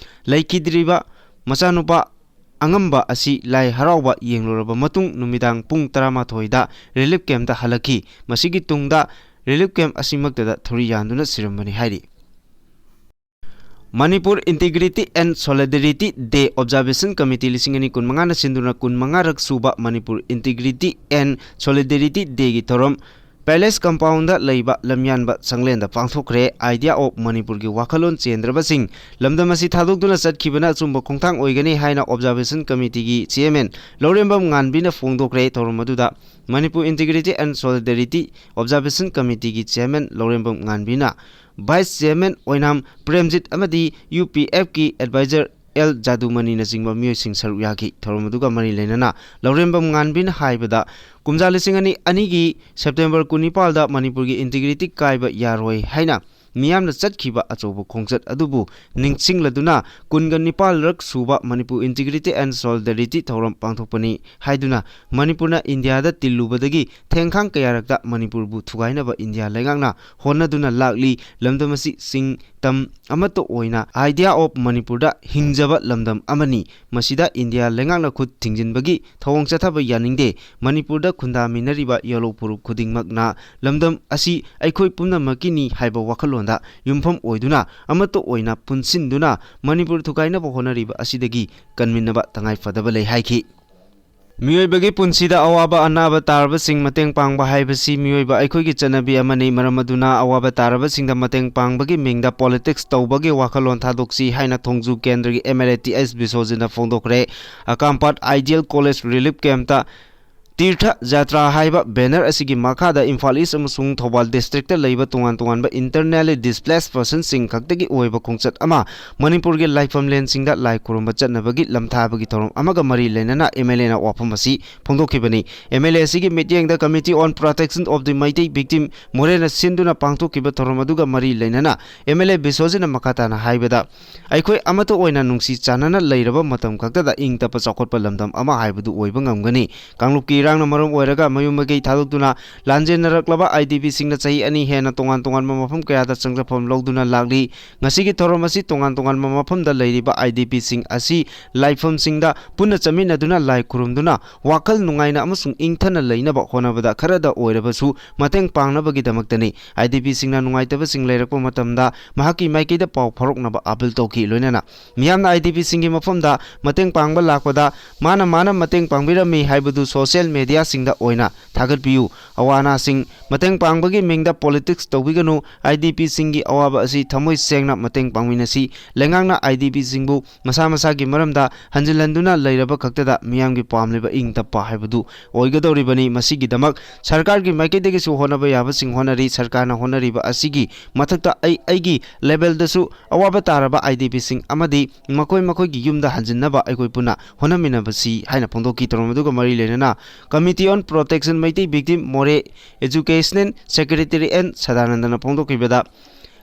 ꯂꯩꯈꯤꯗ꯭ꯔꯤꯕ ꯃꯆꯥꯅꯨꯄꯥ ꯑꯉꯝꯕ ꯑꯁꯤ ꯂꯥꯏ ꯍꯔꯥꯎꯕ ꯌꯦꯡꯂꯨꯔꯕ ꯃꯇꯨꯡ ꯅꯨꯃꯤꯗꯥꯡ ꯄꯨꯡ ꯇꯔꯥꯃꯥꯊꯣꯏꯗ relief camp ꯇ ꯍꯜꯂꯛꯈꯤ꯫ ꯃꯁꯤꯒꯤ ꯇꯨꯡꯗ relief camp ꯑꯁꯤꯃꯛꯇꯗ ꯊꯧꯔꯤ ꯌꯥꯟꯗꯨꯅ ꯁꯤꯔꯝꯕꯅꯤ ꯍꯥꯏꯔꯤ꯫ Manipur Integrity and Solidarity Day Observation Committee ꯂꯤꯁꯤꯡ ꯑꯅꯤ ꯀꯨꯟꯃꯉꯥꯅ ꯁꯤꯟꯗꯨꯅ ꯀꯨꯟꯃꯉꯥꯔꯛ ꯁꯨꯕ Manipur Integrity and Solidarity Day ꯒꯤ ꯊꯧꯔꯝ Palace Compound ꯗ ꯂꯩꯕ ꯂꯝꯌꯥꯟꯕ ꯁꯪꯂꯦꯟꯗ ꯄꯥꯡꯊꯣꯛꯈ꯭ꯔꯦ꯫ Idea of ꯃꯅꯤꯄꯨꯔꯒꯤ ꯋꯥꯈꯜꯂꯣꯟ ꯆꯦꯟꯗ꯭ꯔꯕꯁꯤꯡ ꯂꯝꯗꯝ ꯑꯁꯤ ꯊꯥꯗꯣꯛꯇꯨꯅ ꯆꯠꯈꯤꯕꯅ ꯑꯆꯨꯝꯕ ꯈꯣꯡꯊꯥꯡ ꯑꯣꯏꯒꯅꯤ ꯍꯥꯏꯅ Observation Committee ꯒꯤ chairman ꯂꯧꯔꯦꯝꯕꯝ ꯉꯥꯟꯕꯤꯅ ꯐꯣꯡꯗꯣꯛꯈ꯭ꯔꯦ꯫ ꯊꯧꯔꯝ ꯑꯗꯨꯗ Manipur Integrity and Solidarity Observation Committee ꯒꯤ chairman ꯂꯧꯔꯦꯝꯕꯝ ꯉꯥꯟꯕꯤꯅ, vice chairman ꯑꯣꯏꯅꯥꯝ ꯄ꯭ꯔꯦꯝꯖꯤꯠ ꯑꯃꯗꯤ ꯌꯨ ꯄꯤ ꯑꯦꯐ ꯀꯤ advisor ꯑꯦꯜ ꯖꯥꯗꯨꯃꯅꯤꯅꯆꯤꯡꯕ ꯃꯤꯑꯣꯏꯁꯤꯡ ꯁꯔꯨꯛ ꯌꯥꯈꯤ꯫ ꯊꯧꯔꯝ ꯑꯗꯨꯒ ꯃꯔꯤ ꯂꯩꯅꯅ ꯂꯧꯔꯦꯝꯕꯝ ꯉꯥꯟꯕꯤꯅ ꯍꯥꯏꯕꯗ, ꯀꯨꯝꯖꯥ ꯂꯤꯁꯤꯡ ꯑꯅꯤ ꯑꯅꯤꯒꯤ September ꯀꯨꯟꯅꯤꯄꯥꯜꯗ ꯃꯅꯤꯄꯨꯔꯒꯤ integrity ꯀꯥꯏꯕ ꯌꯥꯔꯣꯏ ꯍꯥꯏꯅ ꯃꯤꯌꯥꯝꯅ ꯆꯠꯈꯤꯕ ꯑꯆꯧꯕ ꯈꯣꯡꯆꯠ ꯑꯗꯨꯕꯨ ꯅꯤꯡꯁꯤꯡꯂꯗꯨꯅ ꯀꯨꯟꯒ ꯅꯤꯄꯥꯜꯔꯛ ꯁꯨꯕ ꯃꯅꯤꯄꯨꯔ Integrity and Solidarity ꯊꯧꯔꯝ ꯄꯥꯡꯊꯣꯛꯄꯅꯤ ꯍꯥꯏꯗꯨꯅ ꯃꯅꯤꯄꯨꯔꯅ ꯏꯟꯗꯤꯌꯥꯗ ꯇꯤꯜꯂꯨꯕꯗꯒꯤ ꯊꯦꯡꯈꯥꯡ ꯀꯌꯥꯔꯛꯇ ꯃꯅꯤꯄꯨꯔꯕꯨ ꯊꯨꯒꯥꯏꯅꯕ ꯏꯟꯗꯤꯌꯥ ꯂꯩꯉꯥꯛꯅ ꯍꯣꯠꯅꯗꯨꯅ ꯂꯥꯛꯂꯤ꯫ ꯂꯝꯗꯝ ꯑꯁꯤ ꯆꯤꯡ ꯇꯝ ꯑꯃꯠꯇ ꯑꯣꯏꯅ Idea of ꯃꯅꯤꯄꯨꯔꯗ ꯍꯤꯡꯖꯕ ꯂꯝꯗꯝ ꯑꯃꯅꯤ꯫ ꯃꯁꯤꯗ ꯏꯟꯗꯤꯌꯥ ꯂꯩꯉꯥꯛꯅ ꯈꯨꯠ ꯊꯤꯡꯖꯤꯟꯕꯒꯤ ꯊꯧꯑꯣꯡ ꯆꯠꯊꯕ ꯌꯥꯅꯤꯡꯗꯦ꯫ ꯃꯅꯤꯄꯨꯔꯗ ꯈꯨꯟꯗꯥꯃꯤꯟꯅꯔꯤꯕ ꯌꯥꯂꯣ ꯐꯨꯔꯨꯞ ꯈꯨꯗꯤꯡꯃꯛꯅ ꯂꯝꯗꯝ ꯑꯁꯤ ꯑꯩꯈꯣꯏ ꯄꯨꯝꯅꯃꯛꯀꯤꯅꯤ ꯍꯥꯏꯕ ꯋꯥꯈꯜꯂꯣꯟꯗ ꯌꯨꯝꯐꯝ ꯑꯣꯏꯗꯨꯅ ꯑꯃꯠꯇ ꯑꯣꯏꯅ ꯄꯨꯟꯁꯤꯟꯗꯨꯅ ꯃꯅꯤꯄꯨꯔ ꯊꯨꯒꯥꯏꯅꯕ ꯍꯣꯠꯅꯔꯤꯕ ꯑꯁꯤꯗꯒꯤ ꯀꯟꯃꯤꯟꯅꯕ ꯇꯉꯥꯏ ꯐꯗꯕ ꯂꯩ ꯍꯥꯏꯈꯤ꯫ ꯃꯤꯑꯣꯏꯕꯒꯤ ꯄꯨꯟꯁꯤꯗ ꯑꯋꯥꯕ ꯑꯅꯥꯕ ꯇꯥꯔꯕꯁꯤꯡ ꯃꯇꯦꯡ ꯄꯥꯡꯕ ꯍꯥꯏꯕꯁꯤ ꯃꯤꯑꯣꯏꯕ ꯑꯩꯈꯣꯏꯒꯤ ꯆꯠꯅꯕꯤ ꯑꯃꯅꯤ꯫ ꯃꯔꯝ ꯑꯗꯨꯅ ꯑꯋꯥꯕ ꯇꯥꯔꯕꯁꯤꯡꯗ ꯃꯇꯦꯡ ꯄꯥꯡꯕꯒꯤ ꯃꯤꯡꯗ politics ꯇꯧꯕꯒꯤ ꯋꯥꯈꯜꯂꯣꯟ ꯊꯥꯗꯣꯛꯁꯤ ꯍꯥꯏꯅ ꯊꯣꯡꯖꯨ ꯀꯦꯟꯗ꯭ꯔꯒꯤ M L A T S ꯕꯤꯁꯣꯖꯤꯠꯅ ꯐꯣꯡꯗꯣꯛꯈ꯭ꯔꯦ꯫ ꯑꯀꯥꯝꯄꯥꯠ Ideal College Relief Camp ꯇ ꯇꯤꯔꯊ ꯖꯥꯇ꯭ꯔꯥ ꯍꯥꯏꯕ ꯕꯦꯅꯔ ꯑꯁꯤꯒꯤ ꯃꯈꯥꯗ ꯏꯝꯐꯥꯜ ꯏꯁ ꯑꯃꯁꯨꯡ ꯊꯧꯕꯥꯜ ꯗꯤꯁꯇ꯭ꯔꯤꯛꯇ ꯂꯩꯕ ꯇꯣꯉꯥꯟ ꯇꯣꯉꯥꯟꯕ internally displaced personꯁꯤꯡ ꯈꯛꯇꯒꯤ ꯑꯣꯏꯕ ꯈꯣꯡꯆꯠ ꯑꯃ ꯃꯅꯤꯄꯨꯔꯒꯤ ꯂꯥꯏꯐꯝꯂꯦꯟꯁꯤꯡꯗ ꯂꯥꯏ ꯈꯨꯔꯨꯝꯕ ꯆꯠꯅꯕꯒꯤ ꯂꯝꯊꯥꯕꯒꯤ ꯊꯧꯔꯝ ꯑꯃꯒ ꯃꯔꯤ ꯂꯩꯅꯅ MLAꯅ ꯋꯥꯐꯝ ꯑꯁꯤ ꯐꯣꯡꯗꯣꯛꯈꯤꯕꯅꯤ꯫ MLA ꯑꯁꯤꯒꯤ ꯃꯤꯠꯌꯦꯡꯗ Committee on Protection of the Meitei Victim ꯃꯣꯔꯦꯅ ꯁꯤꯟꯗꯨꯅ ꯄꯥꯡꯊꯣꯛꯈꯤꯕ ꯊꯧꯔꯝ ꯑꯗꯨꯒ ꯃꯔꯤ ꯂꯩꯅꯅ MLA ꯕꯤꯁ꯭ꯋꯖꯤꯠꯅ ꯃꯈꯥ ꯇꯥꯅ ꯍꯥꯏꯕꯗ, ꯑꯩꯈꯣꯏ ꯑꯃꯠꯇ ꯑꯣꯏꯅ ꯅꯨꯡꯁꯤ ꯆꯥꯟꯅꯅ ꯂꯩꯔꯕ ꯃꯇꯝ ꯈꯛꯇꯗ ꯏꯪ ꯇꯞꯄ ꯆꯥꯎꯈꯠꯄ ꯂꯝꯗꯝ ꯑꯃ ꯍꯥꯏꯕꯗꯨ ꯑꯣꯏꯕ ꯉꯝꯒꯅꯤ꯫ ꯀꯥꯡꯂꯨꯞꯀꯤ ꯏꯔꯥꯡꯅ ꯃꯔꯝ ꯑꯣꯏꯔꯒ ꯃꯌꯨꯝ ꯃꯀꯩ ꯊꯥꯗꯣꯛꯇꯨꯅ ꯂꯥꯟꯖꯦꯟꯅꯔꯛꯂꯕ IDPꯁꯤꯡꯅ ꯆꯍꯤ ꯑꯅꯤ ꯍꯦꯟꯅ ꯇꯣꯉꯥꯟ ꯇꯣꯉꯥꯟꯕ ꯃꯐꯝ ꯀꯌꯥꯗ ꯆꯪꯖꯐꯝ ꯂꯧꯗꯨꯅ ꯂꯥꯛꯂꯤ꯫ ꯉꯁꯤꯒꯤ ꯊꯧꯔꯝ ꯑꯁꯤ ꯇꯣꯉꯥꯟ ꯇꯣꯉꯥꯟꯕ ꯃꯐꯝꯗ ꯂꯩꯔꯤꯕ IDPꯁꯤꯡ ꯑꯁꯤ ꯂꯥꯏꯐꯝꯁꯤꯡꯗ ꯄꯨꯟꯅ ꯆꯠꯃꯤꯟꯅꯗꯨꯅ ꯂꯥꯏ ꯈꯨꯔꯨꯝꯗꯨꯅ ꯋꯥꯈꯜ ꯅꯨꯡꯉꯥꯏꯅ ꯑꯃꯁꯨꯡ ꯏꯪꯊꯅ ꯂꯩꯅꯕ ꯍꯣꯠꯅꯕꯗ ꯈꯔꯗ ꯑꯣꯏꯔꯕꯁꯨ ꯃꯇꯦꯡ ꯄꯥꯡꯅꯕꯒꯤꯗꯃꯛꯇꯅꯤ꯫ IDPꯁꯤꯡꯅ ꯅꯨꯡꯉꯥꯏꯇꯕꯁꯤꯡ ꯂꯩꯔꯛꯄ ꯃꯇꯝꯗ ꯃꯍꯥꯛꯀꯤ ꯃꯥꯏꯀꯩꯗ ꯄꯥꯎ ꯐꯥꯎꯔꯛꯅꯕ ꯑꯥꯄꯤꯜ ꯇꯧꯈꯤ꯫ ꯂꯣꯏꯅꯅ ꯃꯤꯌꯥꯝꯅ IDPꯁꯤꯡꯒꯤ ꯃꯐꯝꯗ ꯃꯇꯦꯡ ꯄꯥꯡꯕ ꯂꯥꯛꯄꯗ ꯃꯥꯅ ꯃꯥꯅ ꯃꯇꯦꯡ ꯄꯥꯡꯕꯤꯔꯝꯃꯤ ꯍꯥꯏꯕꯗꯨ social mediaꯁꯤꯡꯗ ꯑꯣꯏꯅ ꯊꯥꯒꯠꯄꯤꯌꯨ꯫ ꯑꯋꯥ ꯑꯅꯥꯁꯤꯡ ꯃꯇꯦꯡ ꯄꯥꯡꯕꯒꯤ ꯃꯤꯡꯗ politics ꯇꯧꯕꯤꯒꯅꯨ꯫ IDPꯁꯤꯡꯒꯤ ꯑꯋꯥꯕ ꯑꯁꯤ ꯊꯃꯣꯏ ꯁꯦꯡꯅ ꯃꯇꯦꯡ ꯄꯥꯡꯃꯤꯟꯅꯁꯤ꯫ ꯂꯩꯉꯥꯛꯅ IDPꯁꯤꯡꯕꯨ ꯃꯁꯥ ꯃꯁꯥꯒꯤ ꯃꯔꯝꯗ ꯍꯟꯖꯤꯜꯍꯟꯗꯨꯅ ꯂꯩꯔꯕ ꯈꯛꯇꯗ ꯃꯤꯌꯥꯝꯒꯤ ꯄꯥꯝꯂꯤꯕ ꯏꯪ ꯇꯞꯄ ꯍꯥꯏꯕꯗꯨ ꯑꯣꯏꯒꯗꯧꯔꯤꯕꯅꯤ꯫ ꯃꯁꯤꯒꯤꯗꯃꯛ ꯁꯔꯀꯥꯔꯒꯤ ꯃꯥꯏꯀꯩꯗꯒꯤꯁꯨ ꯍꯣꯠꯅꯕ ꯌꯥꯕꯁꯤꯡ ꯍꯣꯠꯅꯔꯤ꯫ ꯁꯔꯀꯥꯔꯅ ꯍꯣꯠꯅꯔꯤꯕ ꯑꯁꯤꯒꯤ ꯃꯊꯛꯇ ꯑꯩ ꯑꯩꯒꯤ levelꯗꯁꯨ ꯑꯋꯥꯕ ꯇꯥꯔꯕ IDPꯁꯤꯡ ꯑꯃꯗꯤ ꯃꯈꯣꯏ ꯃꯈꯣꯏꯒꯤ ꯌꯨꯝꯗ ꯍꯟꯖꯤꯟꯅꯕ ꯑꯩꯈꯣꯏ ꯄꯨꯟꯅ ꯍꯣꯠꯅꯃꯤꯟꯅꯕꯁꯤ ꯍꯥꯏꯅ ꯐꯣꯡꯗꯣꯛꯈꯤ꯫ ꯊꯧꯔꯝ ꯑꯗꯨꯒ ꯃꯔꯤ ꯂꯩꯅꯅ Committee on Protection Meitei Victim ꯃꯣꯔꯦ Educational Secretary N ꯁꯗꯥꯅꯟꯗꯅ ꯐꯣꯡꯗꯣꯛꯈꯤꯕꯗ,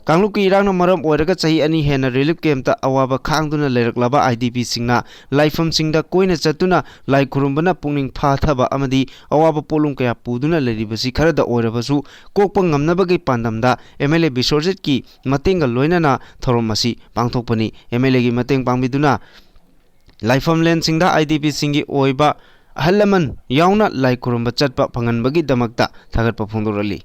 ꯀꯥꯡꯂꯨꯞꯀꯤ ꯏꯔꯥꯡꯅ ꯃꯔꯝ ꯑꯣꯏꯔꯒ ꯆꯍꯤ ꯑꯅꯤ ꯍꯦꯟꯅ relief campꯇ ꯑꯋꯥꯕ ꯈꯥꯡꯗꯨꯅ ꯂꯩꯔꯛꯂꯕ IDPꯁꯤꯡꯅ ꯂꯥꯏꯐꯝꯁꯤꯡꯗ ꯀꯣꯏꯅ ꯆꯠꯇꯨꯅ ꯂꯥꯏ ꯈꯨꯔꯨꯝꯕꯅ ꯄꯨꯛꯅꯤꯡ ꯐꯥꯊꯕ ꯑꯃꯗꯤ ꯑꯋꯥꯕ ꯄꯣꯠꯂꯨꯝ ꯀꯌꯥ ꯄꯨꯗꯨꯅ ꯂꯩꯔꯤꯕꯁꯤ ꯈꯔꯗ ꯑꯣꯏꯔꯕꯁꯨ ꯀꯣꯛꯄ ꯉꯝꯅꯕꯒꯤ ꯄꯥꯟꯗꯝꯗ MLA ꯕꯤꯁ꯭ꯋꯖꯤꯠꯀꯤ ꯃꯇꯦꯡꯒ ꯂꯣꯏꯅꯅ ꯊꯧꯔꯝ ꯑꯁꯤ ꯄꯥꯡꯊꯣꯛꯄꯅꯤ꯫ MLAꯒꯤ ꯃꯇꯦꯡ ꯄꯥꯡꯕꯤꯗꯨꯅ ꯂꯥꯏꯐꯝꯂꯦꯟꯁꯤꯡꯗ IDPꯁꯤꯡꯒꯤ ꯑꯣꯏꯕ ꯑꯍꯜ ꯂꯃꯟ ꯌꯥꯎꯅ ꯂꯥꯏ ꯈꯨꯔꯨꯝꯕ ꯆꯠꯄ ꯐꯪꯍꯟꯕꯒꯤꯗꯃꯛꯇ ꯊꯥꯒꯠꯄ ꯐꯣꯡꯗꯣꯔꯛꯂꯤ꯫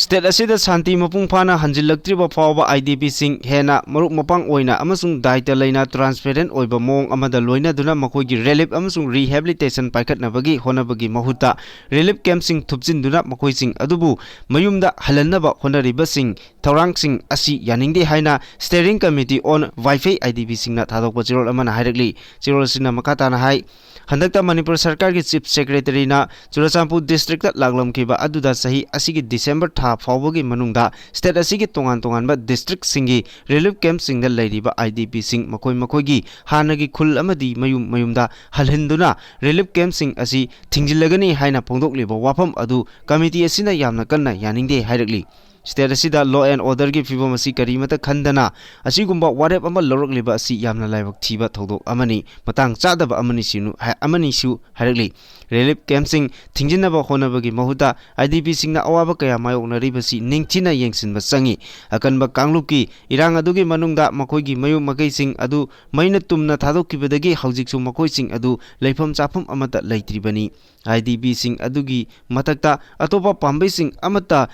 State ꯑꯁꯤꯗ ꯁꯥꯟꯇꯤ ꯃꯄꯨꯡ ꯐꯥꯅ ꯍꯟꯖꯤꯜꯂꯛꯇ꯭ꯔꯤꯕ ꯐꯥꯎꯕ IDPꯁꯤꯡ ꯍꯦꯟꯅ ꯃꯔꯨꯞ ꯃꯄꯥꯡ ꯑꯣꯏꯅ ꯑꯃꯁꯨꯡ ꯗꯥꯏꯇ ꯂꯩꯅ transparent ꯑꯣꯏꯕ ꯃꯑꯣꯡ ꯑꯃꯗ ꯂꯣꯏꯅꯗꯨꯅ ꯃꯈꯣꯏꯒꯤ relief ꯑꯃꯁꯨꯡ rehabilitation ꯄꯥꯏꯈꯠꯅꯕꯒꯤ ꯍꯣꯠꯅꯕꯒꯤ ꯃꯍꯨꯠꯇ relief campꯁꯤꯡ ꯊꯨꯞꯆꯤꯟꯗꯨꯅ ꯃꯈꯣꯏꯁꯤꯡ ꯑꯗꯨꯕꯨ ꯃꯌꯨꯝꯗ ꯍꯜꯍꯟꯅꯕ ꯍꯣꯠꯅꯔꯤꯕꯁꯤꯡ ꯊꯧꯔꯥꯡꯁꯤꯡ ꯑꯁꯤ ꯌꯥꯅꯤꯡꯗꯦ ꯍꯥꯏꯅ Steering Committee on Vaiphei IDPꯁꯤꯡꯅ ꯊꯥꯗꯣꯛꯄ ꯆꯦꯔꯣꯜ ꯑꯃꯅ ꯍꯥꯏꯔꯛꯂꯤ꯫ ꯆꯦꯔꯣꯜ ꯑꯁꯤꯅ ꯃꯈꯥ ꯇꯥꯅ ꯍꯥꯏ, ꯍꯟꯗꯛꯇ ꯃꯅꯤꯄꯨꯔ ꯁꯔꯀꯥꯔꯒꯤ Chief Secretaryꯅ ꯆꯨꯔꯆꯥꯟꯄꯨꯔ districtꯇ ꯂꯥꯛꯂꯝꯈꯤꯕ ꯑꯗꯨꯗ ꯆꯍꯤ ꯑꯁꯤꯒꯤ December ꯊꯥ ꯐꯥꯎꯕꯒꯤ ꯃꯅꯨꯡꯗ state ꯑꯁꯤꯒꯤ ꯇꯣꯉꯥꯟ ꯇꯣꯉꯥꯟꯕ districtꯁꯤꯡꯒꯤ relief campꯁꯤꯡꯗ ꯂꯩꯔꯤꯕ IDPꯁꯤꯡ ꯃꯈꯣꯏ ꯃꯈꯣꯏꯒꯤ ꯍꯥꯟꯅꯒꯤ ꯈꯨꯜ ꯑꯃꯗꯤ ꯃꯌꯨꯝ ꯃꯌꯨꯝꯗ ꯍꯜꯍꯟꯗꯨꯅ relief campꯁꯤꯡ ꯑꯁꯤ ꯊꯤꯡꯖꯤꯜꯂꯒꯅꯤ ꯍꯥꯏꯅ ꯐꯣꯡꯗꯣꯛꯂꯤꯕ ꯋꯥꯐꯝ ꯑꯗꯨ committee ꯑꯁꯤꯅ ꯌꯥꯝꯅ ꯀꯟꯅ ꯌꯥꯅꯤꯡꯗꯦ ꯍꯥꯏꯔꯛꯂꯤ꯫ State ꯑꯁꯤꯗ law and orderꯒꯤ ꯐꯤꯕꯝ ꯑꯁꯤ ꯀꯔꯤꯃꯠꯇ ꯈꯟꯗꯅ ꯑꯁꯤꯒꯨꯝꯕ ꯋꯥꯔꯦꯞ ꯑꯃ ꯂꯧꯔꯛꯂꯤꯕ ꯑꯁꯤ ꯌꯥꯝꯅ ꯂꯥꯏꯕꯛ ꯊꯤꯕ ꯊꯧꯗꯣꯛ ꯑꯃꯅꯤ, ꯃꯇꯥꯡ ꯆꯥꯗꯕ ꯑꯃꯅꯤ ꯁꯤꯅꯨ-, ꯍꯥꯏ-, ꯑꯃꯅꯤꯁꯨ ꯍꯥꯏꯔꯛꯂꯤ꯫ Relief campꯁꯤꯡ ꯊꯤꯡꯖꯤꯟꯅꯕ ꯍꯣꯠꯅꯕꯒꯤ ꯃꯍꯨꯠꯇ IDPꯁꯤꯡꯅ ꯑꯋꯥꯕ ꯀꯌꯥ ꯃꯥꯌꯣꯛꯅꯔꯤꯕꯁꯤ ꯅꯤꯡꯊꯤꯅ ꯌꯦꯡꯁꯤꯟꯕ ꯆꯪꯏ꯫ ꯑꯀꯟꯕ ꯀꯥꯡꯂꯨꯞꯀꯤ ꯏꯔꯥꯡ ꯑꯗꯨꯒꯤ ꯃꯅꯨꯡꯗ ꯃꯈꯣꯏꯒꯤ ꯃꯌꯨꯝ ꯃꯀꯩꯁꯤꯡ ꯑꯗꯨ ꯃꯩꯅ ꯇꯨꯝꯅ ꯊꯥꯗꯣꯛꯈꯤꯕꯗꯒꯤ ꯍꯧꯖꯤꯛꯁꯨ ꯃꯈꯣꯏꯁꯤꯡ ꯑꯗꯨ ꯂꯩꯐꯝ ꯆꯥꯐꯝ ꯑꯃꯠꯇ ꯂꯩꯇ꯭ꯔꯤꯕꯅꯤ꯫ IDPꯁꯤꯡ ꯑꯗꯨꯒꯤ ꯃꯊꯛꯇ ꯑꯇꯣꯞꯄ ꯄꯥꯝꯕꯩꯁꯤꯡ ꯑꯃꯠꯇ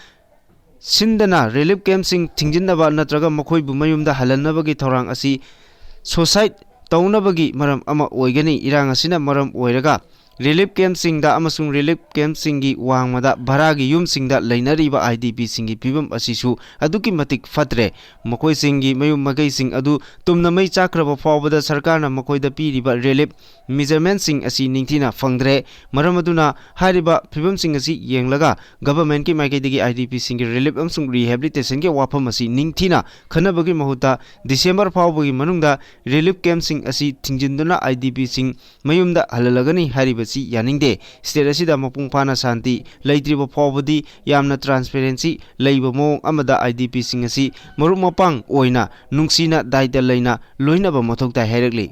ꯁꯤꯟꯗꯅ relief campꯁꯤꯡ ꯊꯤꯡꯖꯤꯟꯅꯕ ꯅꯠꯇ꯭ꯔꯒ ꯃꯈꯣꯏꯕꯨ ꯃꯌꯨꯝꯗ ꯍꯜꯍꯟꯅꯕꯒꯤ ꯊꯧꯔꯥꯡ ꯑꯁꯤ suicide ꯇꯧꯅꯕꯒꯤ ꯃꯔꯝ ꯑꯃ ꯑꯣꯏꯒꯅꯤ꯫ ꯏꯔꯥꯡ ꯑꯁꯤꯅ ꯃꯔꯝ ꯑꯣꯏꯔꯒ relief campꯁꯤꯡꯗ ꯑꯃꯁꯨꯡ relief campꯁꯤꯡꯒꯤ ꯋꯥꯡꯃꯗ ꯚꯔꯥꯒꯤ ꯌꯨꯝꯁꯤꯡꯗ ꯂꯩꯅꯔꯤꯕ IDPꯁꯤꯡꯒꯤ ꯐꯤꯕꯝ ꯑꯁꯤꯁꯨ ꯑꯗꯨꯛꯀꯤ ꯃꯇꯤꯛ ꯐꯠꯇ꯭ꯔꯦ꯫ ꯃꯈꯣꯏꯁꯤꯡꯒꯤ ꯃꯌꯨꯝ ꯃꯀꯩꯁꯤꯡ ꯑꯗꯨ ꯇꯨꯝꯅ ꯃꯩ ꯆꯥꯛꯈ꯭ꯔꯕ ꯐꯥꯎꯕꯗ ꯁꯔꯀꯥꯔꯅ ꯃꯈꯣꯏꯗ ꯄꯤꯔꯤꯕ relief measurementꯁꯤꯡ ꯑꯁꯤ ꯅꯤꯡꯊꯤꯅ ꯐꯪꯗ꯭ꯔꯦ꯫ ꯃꯔꯝ ꯑꯗꯨꯅ ꯍꯥꯏꯔꯤꯕ ꯐꯤꯕꯝꯁꯤꯡ ꯑꯁꯤ ꯌꯦꯡꯂꯒ governmentꯀꯤ ꯃꯥꯏꯀꯩꯗꯒꯤ IDPꯁꯤꯡꯒꯤ relief ꯑꯃꯁꯨꯡ rehabilitationꯒꯤ ꯋꯥꯐꯝ ꯑꯁꯤ ꯅꯤꯡꯊꯤꯅ ꯈꯟꯅꯕꯒꯤ ꯃꯍꯨꯠꯇ December ꯐꯥꯎꯕꯒꯤ ꯃꯅꯨꯡꯗ relief campꯁꯤꯡ ꯑꯁꯤ ꯊꯤꯡꯖꯤꯟꯗꯨꯅ IDPꯁꯤꯡ ꯃꯌꯨꯝꯗ ꯍꯜꯍꯜꯂꯒꯅꯤ ꯍꯥꯏꯔꯤꯕꯁꯤ ꯌꯥꯅꯤꯡꯗꯦ꯫ State ꯑꯁꯤꯗ ꯃꯄꯨꯡ ꯐꯥꯅ ꯁꯥꯟꯇꯤ ꯂꯩꯇ꯭ꯔꯤꯕ ꯐꯥꯎꯕꯗꯤ ꯌꯥꯝꯅ transparency ꯂꯩꯕ ꯃꯑꯣꯡ ꯑꯃꯗ IDPꯁꯤꯡ ꯑꯁꯤ ꯃꯔꯨꯞ ꯃꯄꯥꯡ ꯑꯣꯏꯅ ꯅꯨꯡꯁꯤꯅ ꯗꯥꯏꯇ ꯂꯩꯅ ꯂꯣꯏꯅꯕ ꯃꯊꯧ ꯇꯥꯏ ꯍꯥꯏꯔꯛꯂꯤ꯫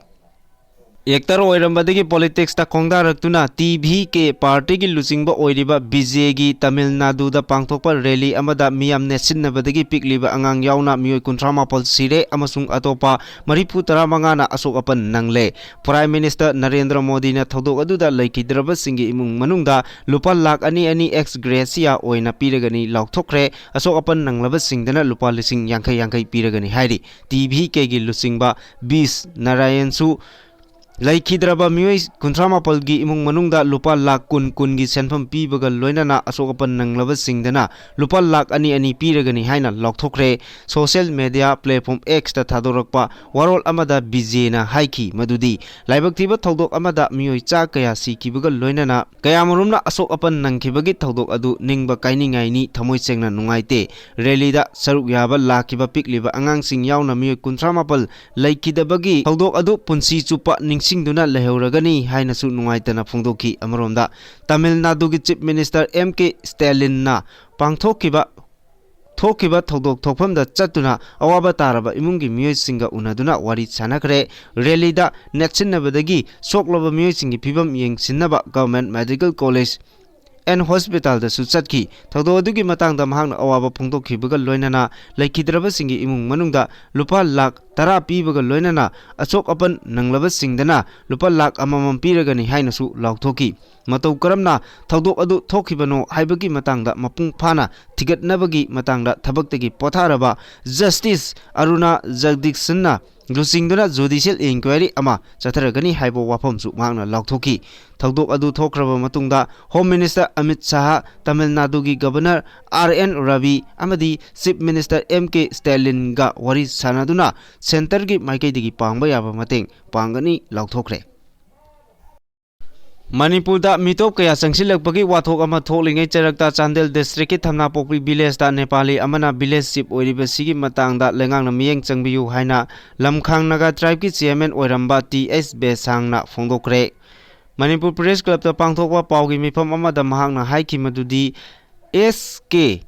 Actor ꯑꯣꯏꯔꯝꯕꯗꯒꯤ politicsꯇ ꯈꯣꯡꯗꯥꯔꯛꯇꯨꯅ TVK partyꯒꯤ ꯂꯨꯆꯤꯡꯕ ꯑꯣꯏꯔꯤꯕ ꯕꯤꯖꯦꯒꯤ ꯇꯥꯃꯤꯜ ꯅꯥꯗꯨꯗ ꯄꯥꯡꯊꯣꯛꯄ rally ꯑꯃꯗ ꯃꯤꯌꯥꯝ ꯅꯦꯠꯁꯤꯟꯅꯕꯗꯒꯤ ꯄꯤꯛꯂꯤꯕ ꯑꯉꯥꯡ ꯌꯥꯎꯅ ꯃꯤꯑꯣꯏ ꯀꯨꯟꯊ꯭ꯔꯥ ꯃꯥꯄꯜ ꯁꯤꯔꯦ ꯑꯃꯁꯨꯡ ꯑꯇꯣꯞꯄ ꯃꯔꯤꯐꯨ ꯇꯔꯥ ꯃꯉꯥꯅ ꯑꯁꯣꯛ ꯑꯄꯟ ꯅꯪꯂꯦ꯫ Prime Minister ꯅꯔꯦꯟꯗ꯭ꯔ ꯃꯣꯗꯤꯅ ꯊꯧꯗꯣꯛ ꯑꯗꯨꯗ ꯂꯩꯈꯤꯗ꯭ꯔꯕꯁꯤꯡꯒꯤ ꯏꯃꯨꯡ ꯃꯅꯨꯡꯗ ꯂꯨꯄꯥ ꯂꯥꯈ ꯑꯅꯤ ꯑꯅꯤ ex gratia ꯑꯣꯏꯅ ꯄꯤꯔꯒꯅꯤ ꯂꯥꯎꯊꯣꯛꯈ꯭ꯔꯦ꯫ ꯑꯁꯣꯛ ꯑꯄꯟ ꯅꯪꯂꯕꯁꯤꯡꯗꯅ ꯂꯨꯄꯥ ꯂꯤꯁꯤꯡ ꯌꯥꯡꯈꯩ ꯌꯥꯡꯈꯩ ꯄꯤꯔꯒꯅꯤ ꯍꯥꯏꯔꯤ꯫ TVKꯒꯤ ꯂꯨꯆꯤꯡꯕ ꯕꯤꯁ ꯅꯥꯔꯥꯌꯟꯁꯨ ꯂꯩꯈꯤꯗ꯭ꯔꯕ ꯃꯤꯑꯣꯏ ꯀꯨꯟꯊ꯭ꯔꯥ ꯃꯥꯄꯜꯒꯤ ꯏꯃꯨꯡ ꯃꯅꯨꯡꯗ ꯂꯨꯄꯥ ꯂꯥꯈ ꯀꯨꯟ ꯀꯨꯟꯒꯤ ꯁꯦꯟꯐꯝ ꯄꯤꯕꯒ ꯂꯣꯏꯅꯅ ꯑꯁꯣꯛ ꯑꯄꯟ ꯅꯪꯂꯕꯁꯤꯡꯗꯅ ꯂꯨꯄꯥ ꯂꯥꯈ ꯑꯅꯤ ꯑꯅꯤ ꯄꯤꯔꯒꯅꯤ ꯍꯥꯏꯅ ꯂꯥꯎꯊꯣꯛꯈ꯭ꯔꯦ꯫ ꯁꯣꯁꯤꯌꯦꯜ ꯃꯦꯗꯤꯌꯥ ꯄ꯭ꯂꯦꯠꯐꯣꯝ X ꯇ ꯊꯥꯗꯣꯔꯛꯄ ꯋꯥꯔꯣꯜ ꯑꯃꯗ ꯕꯤꯖꯦꯅ ꯍꯥꯏꯈꯤ ꯃꯗꯨꯗꯤ ꯂꯥꯏꯕꯛ ꯊꯤꯕ ꯊꯧꯗꯣꯛ ꯑꯃꯗ ꯃꯤꯑꯣꯏ ꯆꯥ ꯀꯌꯥ ꯁꯤꯈꯤꯕꯒ ꯂꯣꯏꯅꯅ ꯀꯌꯥꯃꯔꯨꯝꯅ ꯑꯁꯣꯛ ꯑꯄꯟ ꯅꯪꯈꯤꯕꯒꯤ ꯊꯧꯗꯣꯛ ꯑꯗꯨ ꯅꯤꯡꯕ ꯀꯥꯏꯅꯤꯡꯉꯥꯏꯅꯤ, ꯊꯃꯣꯏ ꯁꯦꯡꯅ ꯅꯨꯡꯉꯥꯏꯇꯦ꯫ ꯔꯦꯂꯤꯗ ꯁꯔꯨꯛ ꯌꯥꯕ ꯂꯥꯛꯈꯤꯕ ꯄꯤꯛꯂꯤꯕ ꯑꯉꯥꯡꯁꯤꯡ ꯌꯥꯎꯅ ꯃꯤꯑꯣꯏ ꯀꯨꯟꯊ꯭ꯔꯥ ꯃꯥꯄꯜ ꯂꯩꯈꯤꯗꯕꯒꯤ ꯊꯧꯗꯣꯛ ꯑꯗꯨ ꯄꯨꯟꯁꯤ ꯆꯨꯞꯄ ꯅꯤꯡꯁꯤꯡꯗꯨꯅ ꯂꯩꯍꯧꯔꯒꯅꯤ ꯍꯥꯏꯅꯁꯨ ꯅꯨꯡꯉꯥꯏꯇꯅ ꯐꯣꯡꯗꯣꯛꯈꯤ꯫ ꯑꯃꯔꯣꯝꯗ, ꯇꯥꯃꯤꯜ ꯅꯥꯗꯨꯒꯤ ꯆꯤꯐ ꯃꯤꯅꯤꯁꯇꯔ ꯑꯦꯝ ꯀꯦ ꯁ꯭ꯇꯦꯂꯤꯟꯅ ꯄꯥꯡꯊꯣꯛꯈꯤꯕ, ꯊꯣꯛꯈꯤꯕ ꯊꯧꯗꯣꯛ ꯊꯣꯛꯐꯝꯗ ꯆꯠꯇꯨꯅ ꯑꯋꯥꯕ ꯇꯥꯔꯕ ꯏꯃꯨꯡꯒꯤ ꯃꯤꯑꯣꯏꯁꯤꯡꯒ ꯎꯅꯗꯨꯅ ꯋꯥꯔꯤ ꯁꯥꯟꯅꯈ꯭ꯔꯦ꯫ ꯔꯦꯂꯤꯗ ꯅꯦꯠꯁꯤꯟꯅꯕꯗꯒꯤ ꯁꯣꯛꯂꯕ ꯃꯤꯑꯣꯏꯁꯤꯡꯒꯤ ꯐꯤꯕꯝ ꯌꯦꯡꯁꯤꯟꯅꯕ Government Medical College and Hospital ꯗꯁꯨ ꯆꯠꯈꯤ꯫ ꯊꯧꯗꯣꯛ ꯑꯗꯨꯒꯤ ꯃꯇꯥꯡꯗ ꯃꯍꯥꯛꯅ ꯑꯋꯥꯕ ꯐꯣꯡꯗꯣꯛꯈꯤꯕꯒ ꯂꯣꯏꯅꯅ ꯂꯩꯈꯤꯗ꯭ꯔꯕꯁꯤꯡꯒꯤ ꯏꯃꯨꯡ ꯃꯅꯨꯡꯗ ꯂꯨꯄꯥ ꯂꯥꯈ ꯇꯔꯥ ꯄꯤꯕꯒ ꯂꯣꯏꯅꯅ ꯑꯁꯣꯛ ꯑꯄꯟ ꯅꯪꯂꯕꯁꯤꯡꯗꯅ ꯂꯨꯄꯥ ꯂꯥꯈ ꯑꯃꯃꯝ ꯄꯤꯔꯒꯅꯤ ꯍꯥꯏꯅꯁꯨ ꯂꯥꯎꯊꯣꯛꯈꯤ꯫ ꯃꯇꯧ ꯀꯔꯝꯅ ꯊꯧꯗꯣꯛ ꯑꯗꯨ ꯊꯣꯛꯈꯤꯕꯅꯣ ꯍꯥꯏꯕꯒꯤ ꯃꯇꯥꯡꯗ ꯃꯄꯨꯡ ꯐꯥꯅ ꯊꯤꯒꯠꯅꯕꯒꯤ ꯃꯇꯥꯡꯗ ꯊꯕꯛꯇꯒꯤ ꯄꯣꯊꯥꯔꯕ ꯖꯁꯇꯤꯁ ꯑꯔꯨꯅꯥ ꯖꯒꯗꯤꯁꯟꯅ ꯂꯨꯆꯤꯡꯗꯨꯅ ꯖꯨꯗꯤꯁꯤꯌꯦꯜ ꯏꯟꯀ꯭ꯋꯥꯏꯔꯤ ꯑꯃ ꯆꯠꯊꯔꯒꯅꯤ ꯍꯥꯏꯕ ꯋꯥꯐꯝꯁꯨ ꯃꯍꯥꯛꯅ ꯂꯥꯎꯊꯣꯛꯈꯤ꯫ ꯊꯧꯗꯣꯛ ꯑꯗꯨ ꯊꯣꯛꯈ꯭ꯔꯕ ꯃꯇꯨꯡꯗ ꯍꯣꯝ ꯃꯤꯅꯤꯁꯇꯔ ꯑꯃꯤꯠ ꯁꯥꯍ, ꯇꯥꯃꯤꯜ ꯅꯥꯗꯨꯒꯤ ꯒꯕꯔꯅꯔ ꯑꯥꯔ ꯑꯦꯟ ꯔꯕꯤ ꯑꯃꯗꯤ ꯆꯤꯐ ꯃꯤꯅꯤꯁꯇꯔ ꯑꯦꯝ ꯀꯦ ꯁ꯭ꯇꯦꯂꯤꯟꯒ ꯋꯥꯔꯤ ꯁꯥꯟꯅꯗꯨꯅ ꯁꯦꯟꯇꯔꯒꯤ ꯃꯥꯏꯀꯩꯗꯒꯤ ꯄꯥꯡꯕ ꯌꯥꯕ ꯃꯇꯦꯡ ꯄꯥꯡꯒꯅꯤ ꯂꯥꯎꯊꯣꯛꯈ꯭ꯔꯦ꯫ ꯃꯅꯤꯄꯨꯔꯗ ꯃꯤꯇꯣꯞ ꯀꯌꯥ ꯆꯪꯁꯤꯜꯂꯛꯄꯒꯤ ꯋꯥꯊꯣꯛ ꯑꯃ ꯊꯣꯛꯂꯤꯉꯩ ꯆꯔꯛꯇ ꯆꯥꯟꯗꯦꯜ ꯗꯤꯁꯇ꯭ꯔꯤꯛꯀꯤ ꯊꯝꯅꯥꯄꯣꯛꯄꯤ ꯚꯤꯂꯦꯖꯇ ꯅꯦꯄꯥꯂꯤ ꯑꯃꯅ ꯚꯤꯂꯦꯖ ꯆꯤꯐ ꯑꯣꯏꯔꯤꯕꯁꯤꯒꯤ ꯃꯇꯥꯡꯗ ꯂꯩꯉꯥꯛꯅ ꯃꯤꯠꯌꯦꯡ ꯆꯪꯕꯤꯌꯨ ꯍꯥꯏꯅ ꯂꯝꯈꯥꯡ ꯅꯥꯒꯥ ꯇ꯭ꯔꯥꯏꯕꯀꯤ ꯆꯤꯌꯔꯃꯦꯟ ꯑꯣꯏꯔꯝꯕ ꯇꯤ ꯑꯩꯆ ꯕꯦꯁꯥꯡꯅ ꯐꯣꯡꯗꯣꯛꯈ꯭ꯔꯦ꯫ ꯃꯅꯤꯄꯨꯔ ꯄ꯭ꯔꯦꯁ ꯀ꯭ꯂꯕꯇ ꯄꯥꯡꯊꯣꯛꯄ ꯄꯥꯎꯒꯤ ꯃꯤꯐꯝ ꯑꯃꯗ ꯃꯍꯥꯛꯅ ꯍꯥꯏꯈꯤ ꯃꯗꯨꯗꯤ ꯑꯦꯁ ꯀꯦ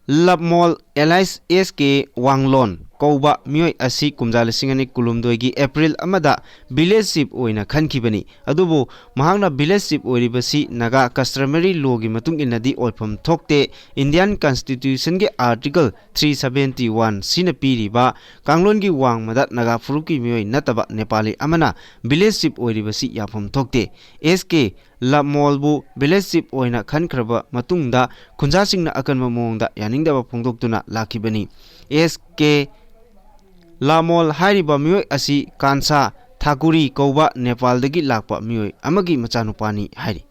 ꯂꯞꯃꯣꯜ ꯑꯦꯂꯥꯏꯁ ꯑꯦꯁ ꯀꯦ ꯋꯥꯡꯂꯣꯟ ꯀꯧꯕ ꯃꯤꯑꯣꯏ ꯑꯁꯤ ꯀꯨꯝꯖꯥ ꯂꯤꯁꯤꯡ ꯑꯅꯤ ꯀꯨꯟꯍꯨꯝꯗꯣꯏꯒꯤ ꯑꯦꯄ꯭ꯔꯤꯜ ꯑꯃꯗ ꯚꯤꯂꯦꯖ ꯆꯤꯐ ꯑꯣꯏꯅ ꯈꯟꯈꯤꯕꯅꯤ꯫ ꯑꯗꯨꯕꯨ ꯃꯍꯥꯛꯅ ꯚꯤꯂꯦꯖ ꯆꯤꯐ ꯑꯣꯏꯔꯤꯕꯁꯤ ꯅꯥꯒꯥ ꯀꯁꯇꯃꯔꯤ ꯂꯣꯒꯤ ꯃꯇꯨꯡ ꯏꯟꯅꯗꯤ ꯑꯣꯏꯐꯝ ꯊꯣꯛꯇꯦ꯫ ꯏꯟꯗꯤꯌꯟ ꯀꯟꯁꯇꯤꯇ꯭ꯌꯨꯁꯟꯒꯤ ꯑꯥꯔꯇꯤꯀꯜ ꯊ꯭ꯔꯤ ꯁꯚꯦꯟꯇꯤ ꯋꯥꯟ ꯁꯤꯅ ꯄꯤꯔꯤꯕ ꯀꯥꯡꯂꯣꯟꯒꯤ ꯋꯥꯡꯃꯗ ꯅꯥꯒꯥ ꯐꯨꯔꯨꯞꯀꯤ ꯃꯤꯑꯣꯏ ꯅꯠꯇꯕ ꯅꯦꯄꯥꯂꯤ ꯑꯃꯅ ꯚꯤꯂꯦꯖ ꯆꯤꯐ ꯑꯣꯏꯔꯤꯕꯁꯤ ꯌꯥꯐꯝ ꯊꯣꯛꯇꯦ꯫ ꯑꯦꯁ ꯀꯦ ꯂꯞꯃꯣꯜꯕꯨ ꯚꯤꯂꯦꯖ ꯆꯤꯐ ꯑꯣꯏꯅ ꯈꯟꯈ꯭ꯔꯕ ꯃꯇꯨꯡꯗ ꯈꯨꯟꯖꯥꯁꯤꯡꯅ ꯑꯀꯟꯕ ꯃꯑꯣꯡꯗ ꯌꯥꯅꯤꯡꯗꯕ ꯐꯣꯡꯗꯣꯛꯇꯨꯅ ꯂꯥꯛꯈꯤꯕꯅꯤ꯫ ꯑꯦꯁ ꯀꯦ ꯂꯥꯃꯣꯜ ꯍꯥꯏꯔꯤꯕ ꯃꯤꯑꯣꯏ ꯑꯁꯤ ꯀꯥꯟꯁꯥ ꯊꯥꯀꯨꯔꯤ ꯀꯧꯕ ꯅꯦꯄꯥꯜꯗꯒꯤ ꯂꯥꯛꯄ ꯃꯤꯑꯣꯏ ꯑꯃꯒꯤ ꯃꯆꯥꯅꯨꯄꯥꯅꯤ ꯍꯥꯏꯔꯤ꯫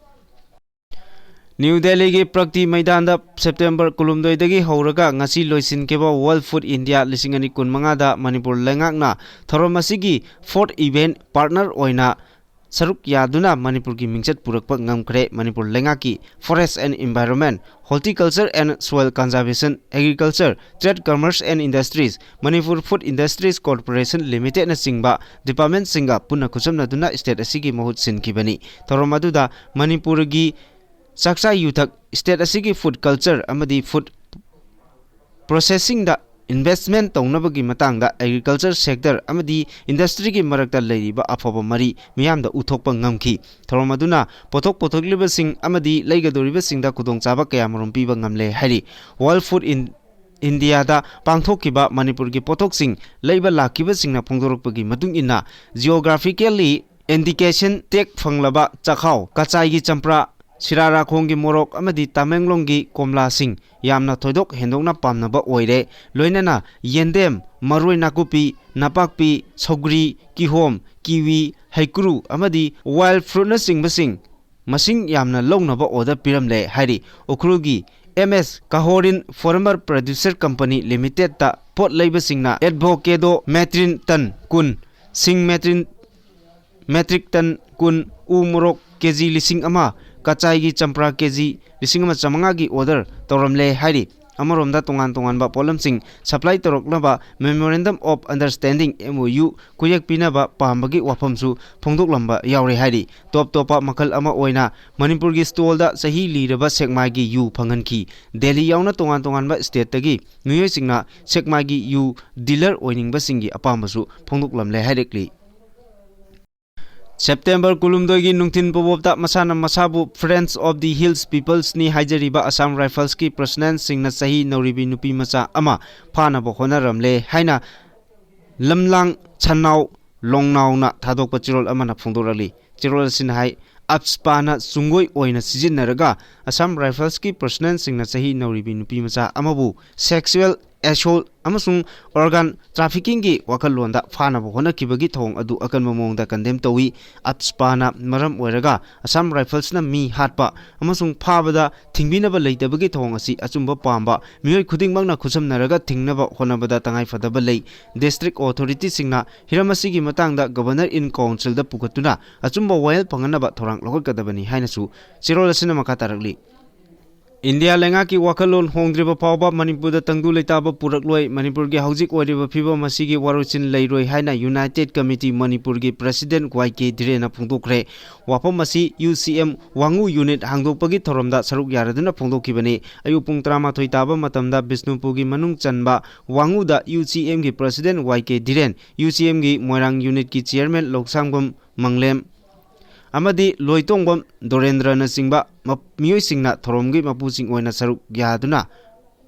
ꯅ꯭ꯌꯨ ꯗꯦꯜꯂꯤꯒꯤ ꯄ꯭ꯔꯒꯇꯤ ꯃꯩꯗꯥꯟꯗ ꯁꯦꯞꯇꯦꯝꯕꯔ ꯀꯨꯟꯍꯨꯝꯗꯣꯏꯗꯒꯤ ꯍꯧꯔꯒ ꯉꯁꯤ ꯂꯣꯏꯁꯤꯟꯈꯤꯕ World Food India ꯂꯤꯁꯤꯡ ꯑꯅꯤ ꯀꯨꯟꯃꯉꯥꯗ ꯃꯅꯤꯄꯨꯔ ꯂꯩꯉꯥꯛꯅ ꯊꯧꯔꯝ ꯑꯁꯤꯒꯤ fourth event partner ꯑꯣꯏꯅ ꯁꯔꯨꯛ ꯌꯥꯗꯨꯅ ꯃꯅꯤꯄꯨꯔꯒꯤ ꯃꯤꯡꯆꯠ ꯄꯨꯔꯛꯄ ꯉꯝꯈ꯭ꯔꯦ꯫ ꯃꯅꯤꯄꯨꯔ ꯂꯩꯉꯥꯛꯀꯤ Forest and Environment, Horticulture and Soil Conservation, Agriculture, Trade, Commerce and Industries, Manipur Food Industries Corporation Limitedꯅꯆꯤꯡꯕ departmentꯁꯤꯡꯒ ꯄꯨꯟꯅ ꯈꯨꯠꯁꯝꯅꯗꯨꯅ state ꯑꯁꯤꯒꯤ ꯃꯍꯨꯠ ꯁꯤꯟꯈꯤꯕꯅꯤ꯫ ꯊꯧꯔꯝ ꯑꯗꯨꯗ ꯃꯅꯤꯄꯨꯔꯒꯤ ꯆꯥꯛꯆꯥ ꯌꯨꯊꯛ, state ꯑꯁꯤꯒꯤ food culture ꯑꯃꯗꯤ food processingꯗ investment ꯇꯧꯅꯕꯒꯤ ꯃꯇꯥꯡꯗ agriculture sector ꯑꯃꯗꯤ industryꯒꯤ ꯃꯔꯛꯇ ꯂꯩꯔꯤꯕ ꯑꯐꯕ ꯃꯔꯤ ꯃꯤꯌꯥꯝꯗ ꯎꯠꯊꯣꯛꯄ ꯉꯝꯈꯤ꯫ ꯊꯧꯔꯝ ꯑꯗꯨꯅ ꯄꯣꯠꯊꯣꯛ ꯄꯨꯊꯣꯛꯂꯤꯕꯁꯤꯡ ꯑꯃꯗꯤ ꯂꯩꯒꯗꯧꯔꯤꯕꯁꯤꯡꯗ ꯈꯨꯗꯣꯡꯆꯥꯕ ꯀꯌꯥꯃꯔꯨꯝ ꯄꯤꯕ ꯉꯝꯂꯦ ꯍꯥꯏꯔꯤ꯫ World Food in Indiaꯗ ꯄꯥꯡꯊꯣꯛꯈꯤꯕ ꯃꯅꯤꯄꯨꯔꯒꯤ ꯄꯣꯠꯊꯣꯛꯁꯤꯡ ꯂꯩꯕ ꯂꯥꯛꯈꯤꯕꯁꯤꯡꯅ ꯐꯣꯡꯗꯣꯔꯛꯄꯒꯤ ꯃꯇꯨꯡ ꯏꯟꯅ, geographically indication tag ꯐꯪꯂꯕ ꯆꯥꯛꯍꯥꯎ, ꯀꯆꯥꯏꯒꯤ ꯆꯝꯄ꯭ꯔꯥ, ꯁꯤꯔꯥꯔꯥꯈꯣꯡꯒꯤ ꯃꯣꯔꯣꯛ ꯑꯃꯗꯤ ꯇꯃꯦꯡꯂꯣꯡꯒꯤ ꯀꯣꯝꯂꯥꯁꯤꯡ ꯌꯥꯝꯅ ꯊꯣꯏꯗꯣꯛ ꯍꯦꯟꯗꯣꯛꯅ ꯄꯥꯝꯅꯕ ꯑꯣꯏꯔꯦ꯫ ꯂꯣꯏꯅꯅ ꯌꯦꯟꯗꯦꯝ, ꯃꯔꯣꯏ ꯅꯥꯀꯨꯞꯄꯤ, ꯅꯄꯥꯛꯄꯤ, ꯁꯧꯒ꯭ꯔꯤ, ꯀꯤꯍꯣꯝ, ꯀꯤꯋꯤ, ꯍꯩꯀ꯭ꯔꯨ ꯑꯃꯗꯤ wild fruitꯅꯆꯤꯡꯕꯁꯤꯡ ꯃꯁꯤꯡ ꯌꯥꯝꯅ ꯂꯧꯅꯕ order ꯄꯤꯔꯝꯂꯦ ꯍꯥꯏꯔꯤ꯫ ꯎꯈ꯭ꯔꯨꯜꯒꯤ M S Kahorin Farmer Producer Company Limitedꯇ ꯄꯣꯠ ꯂꯩꯕꯁꯤꯡꯅ avocado metric ton ꯀꯨꯟ, ꯁꯤꯡ metric metric ton ꯀꯨꯟ, ꯎ ꯃꯣꯔꯣꯛ ꯀꯦꯖꯤ ꯂꯤꯁꯤꯡ ꯑꯃ, ꯀꯆꯥꯏꯒꯤ ꯆꯝꯄ꯭ꯔꯥ ꯀꯦꯖꯤ ꯂꯤꯁꯤꯡ ꯑꯃ ꯆꯥꯃꯉꯥꯒꯤ order ꯇꯧꯔꯝꯂꯦ ꯍꯥꯏꯔꯤ꯫ ꯑꯃꯔꯣꯝꯗ ꯇꯣꯉꯥꯟ ꯇꯣꯉꯥꯟꯕ ꯄꯣꯠꯂꯝꯁꯤꯡ supply ꯇꯧꯔꯛꯅꯕ Memorandum of Understanding, M O U, ꯈꯨꯌꯦꯛ ꯄꯤꯅꯕ ꯄꯥꯝꯕꯒꯤ ꯋꯥꯐꯝꯁꯨ ꯐꯣꯡꯗꯣꯛꯂꯝꯕ ꯌꯥꯎꯔꯦ ꯍꯥꯏꯔꯤ꯫ ꯇꯣꯞ ꯇꯣꯞꯄ ꯃꯈꯜ ꯑꯃ ꯑꯣꯏꯅ ꯃꯅꯤꯄꯨꯔꯒꯤ stallꯗ ꯆꯍꯤ ꯂꯤꯔꯕ ꯁꯦꯛꯃꯥꯏꯒꯤ ꯌꯨ ꯐꯪꯍꯟꯈꯤ꯫ ꯗꯦꯜꯂꯤ ꯌꯥꯎꯅ ꯇꯣꯉꯥꯟ ꯇꯣꯉꯥꯟꯕ stateꯇꯒꯤ ꯃꯤꯑꯣꯏꯁꯤꯡꯅ ꯁꯦꯛꯃꯥꯏꯒꯤ ꯌꯨ dealer ꯑꯣꯏꯅꯤꯡꯕꯁꯤꯡꯒꯤ ꯑꯄꯥꯝꯕꯁꯨ ꯐꯣꯡꯗꯣꯛꯂꯝꯂꯦ ꯍꯥꯏꯔꯛꯂꯤ꯫ ꯁꯦꯞꯇꯦꯝꯕꯔ ꯀꯨꯟꯍꯨꯝꯗꯣꯏꯒꯤ ꯅꯨꯡꯊꯤꯟ ꯄꯣꯕꯣꯞꯇ ꯃꯁꯥꯅ ꯃꯁꯥꯕꯨ Friends of the Hills Peoplesꯅꯤ ꯍꯥꯏꯖꯔꯤꯕ Assam Riflesꯀꯤ personnelꯁꯤꯡꯅ ꯆꯍꯤ ꯅꯧꯔꯤꯕꯤ ꯅꯨꯄꯤ ꯃꯆꯥ ꯑꯃ ꯐꯥꯅꯕ ꯍꯣꯠꯅꯔꯝꯂꯦ ꯍꯥꯏꯅ ꯂꯝꯂꯥꯡ ꯁꯟꯅꯥꯎ ꯂꯣꯡꯅꯥꯎꯅ ꯊꯥꯗꯣꯛꯄ ꯆꯦꯔꯣꯜ ꯑꯃꯅ ꯐꯣꯡꯗꯣꯔꯛꯂꯤ꯫ ꯆꯦꯔꯣꯜ ꯑꯁꯤꯅ ꯍꯥꯏ, AFSPAꯅ ꯆꯨꯡꯒꯣꯏ ꯑꯣꯏꯅ ꯁꯤꯖꯤꯟꯅꯔꯒ Assam Riflesꯀꯤ personnelꯁꯤꯡꯅ ꯆꯍꯤ ꯅꯧꯔꯤꯕꯤ ꯅꯨꯄꯤ ꯃꯆꯥ ꯑꯃꯕꯨ sexual assault ꯑꯃꯁꯨꯡ organ traffickingꯒꯤ ꯋꯥꯈꯜꯂꯣꯟꯗ ꯐꯥꯅꯕ ꯍꯣꯠꯅꯈꯤꯕꯒꯤ ꯊꯧꯑꯣꯡ ꯑꯗꯨ ꯑꯀꯟꯕ ꯃꯑꯣꯡꯗ condemn ꯇꯧꯏ꯫ AFSPAꯅ ꯃꯔꯝ ꯑꯣꯏꯔꯒ Assam Riflesꯅ ꯃꯤ ꯍꯥꯠꯄ ꯑꯃꯁꯨꯡ ꯐꯥꯕꯗ ꯊꯤꯡꯕꯤꯅꯕ ꯂꯩꯇꯕꯒꯤ ꯊꯧꯑꯣꯡ ꯑꯁꯤ ꯑꯆꯨꯝꯕ ꯄꯥꯝꯕ ꯃꯤꯑꯣꯏ ꯈꯨꯗꯤꯡꯃꯛꯅ ꯈꯨꯠꯁꯝꯅꯔꯒ ꯊꯤꯡꯅꯕ ꯍꯣꯠꯅꯕꯗ ꯇꯉꯥꯏꯐꯗꯕ ꯂꯩ꯫ District authorityꯁꯤꯡꯅ ꯍꯤꯔꯝ ꯑꯁꯤꯒꯤ ꯃꯇꯥꯡꯗ Governor in Councilꯗ ꯄꯨꯈꯠꯇꯨꯅ ꯑꯆꯨꯝꯕ ꯋꯥꯌꯦꯜ ꯐꯪꯍꯟꯅꯕ ꯊꯧꯔꯥꯡ ꯂꯧꯈꯠꯀꯗꯕꯅꯤ ꯍꯥꯏꯅꯁꯨ ꯆꯦꯔꯣꯜ ꯑꯁꯤꯅ ꯃꯈꯥ ꯇꯥꯔꯛꯂꯤ꯫ ꯏꯟꯗꯤꯌꯥ ꯂꯩꯉꯥꯛꯀꯤ ꯋꯥꯈꯜꯂꯣꯟ ꯍꯣꯡꯗ꯭ꯔꯤꯕ ꯐꯥꯎꯕ ꯃꯅꯤꯄꯨꯔꯗ ꯇꯪꯗꯨ ꯂꯩꯇꯥꯕ ꯄꯨꯔꯛꯂꯣꯏ, ꯃꯅꯤꯄꯨꯔꯒꯤ ꯍꯧꯖꯤꯛ ꯑꯣꯏꯔꯤꯕ ꯐꯤꯕꯝ ꯑꯁꯤꯒꯤ ꯋꯥꯔꯣꯏꯁꯤꯟ ꯂꯩꯔꯣꯏ ꯍꯥꯏꯅ United Committee ꯃꯅꯤꯄꯨꯔꯒꯤ President ꯋꯥꯏ ꯀꯦ ꯙꯤꯔꯦꯟꯅ ꯐꯣꯡꯗꯣꯛꯈ꯭ꯔꯦ꯫ ꯋꯥꯐꯝ ꯑꯁꯤ ꯌꯨ ꯁꯤ ꯑꯦꯝ ꯋꯥꯉꯨ unit ꯍꯥꯡꯗꯣꯛꯄꯒꯤ ꯊꯧꯔꯝꯗ ꯁꯔꯨꯛ ꯌꯥꯔꯗꯨꯅ ꯐꯣꯡꯗꯣꯛꯈꯤꯕꯅꯤ꯫ ꯑꯌꯨꯛ ꯄꯨꯡ ꯇꯔꯥꯃꯥꯊꯣꯏ ꯇꯥꯕ ꯃꯇꯝꯗ ꯕꯤꯁꯅꯨꯄꯨꯔꯒꯤ ꯃꯅꯨꯡ ꯆꯟꯕ ꯋꯥꯉꯨꯗ ꯌꯨ ꯁꯤ ꯑꯦꯝꯒꯤ President ꯋꯥꯏ ꯀꯦ ꯙꯤꯔꯦꯟ, ꯌꯨ ꯁꯤ ꯑꯦꯝꯒꯤ ꯃꯣꯏꯔꯥꯡ unitꯀꯤ chairman ꯂꯧꯁꯥꯡꯕꯝ ꯃꯪꯂꯦꯝ ꯑꯃꯗꯤ ꯂꯣꯏꯇꯣꯡꯕꯝ ꯗꯣꯔꯦꯟꯗ꯭ꯔꯅꯆꯤꯡꯕ ꯃ-, ꯃꯤꯑꯣꯏꯁꯤꯡꯅ ꯊꯧꯔꯝꯒꯤ ꯃꯄꯨꯁꯤꯡ ꯑꯣꯏꯅ ꯁꯔꯨꯛ ꯌꯥꯗꯨꯅ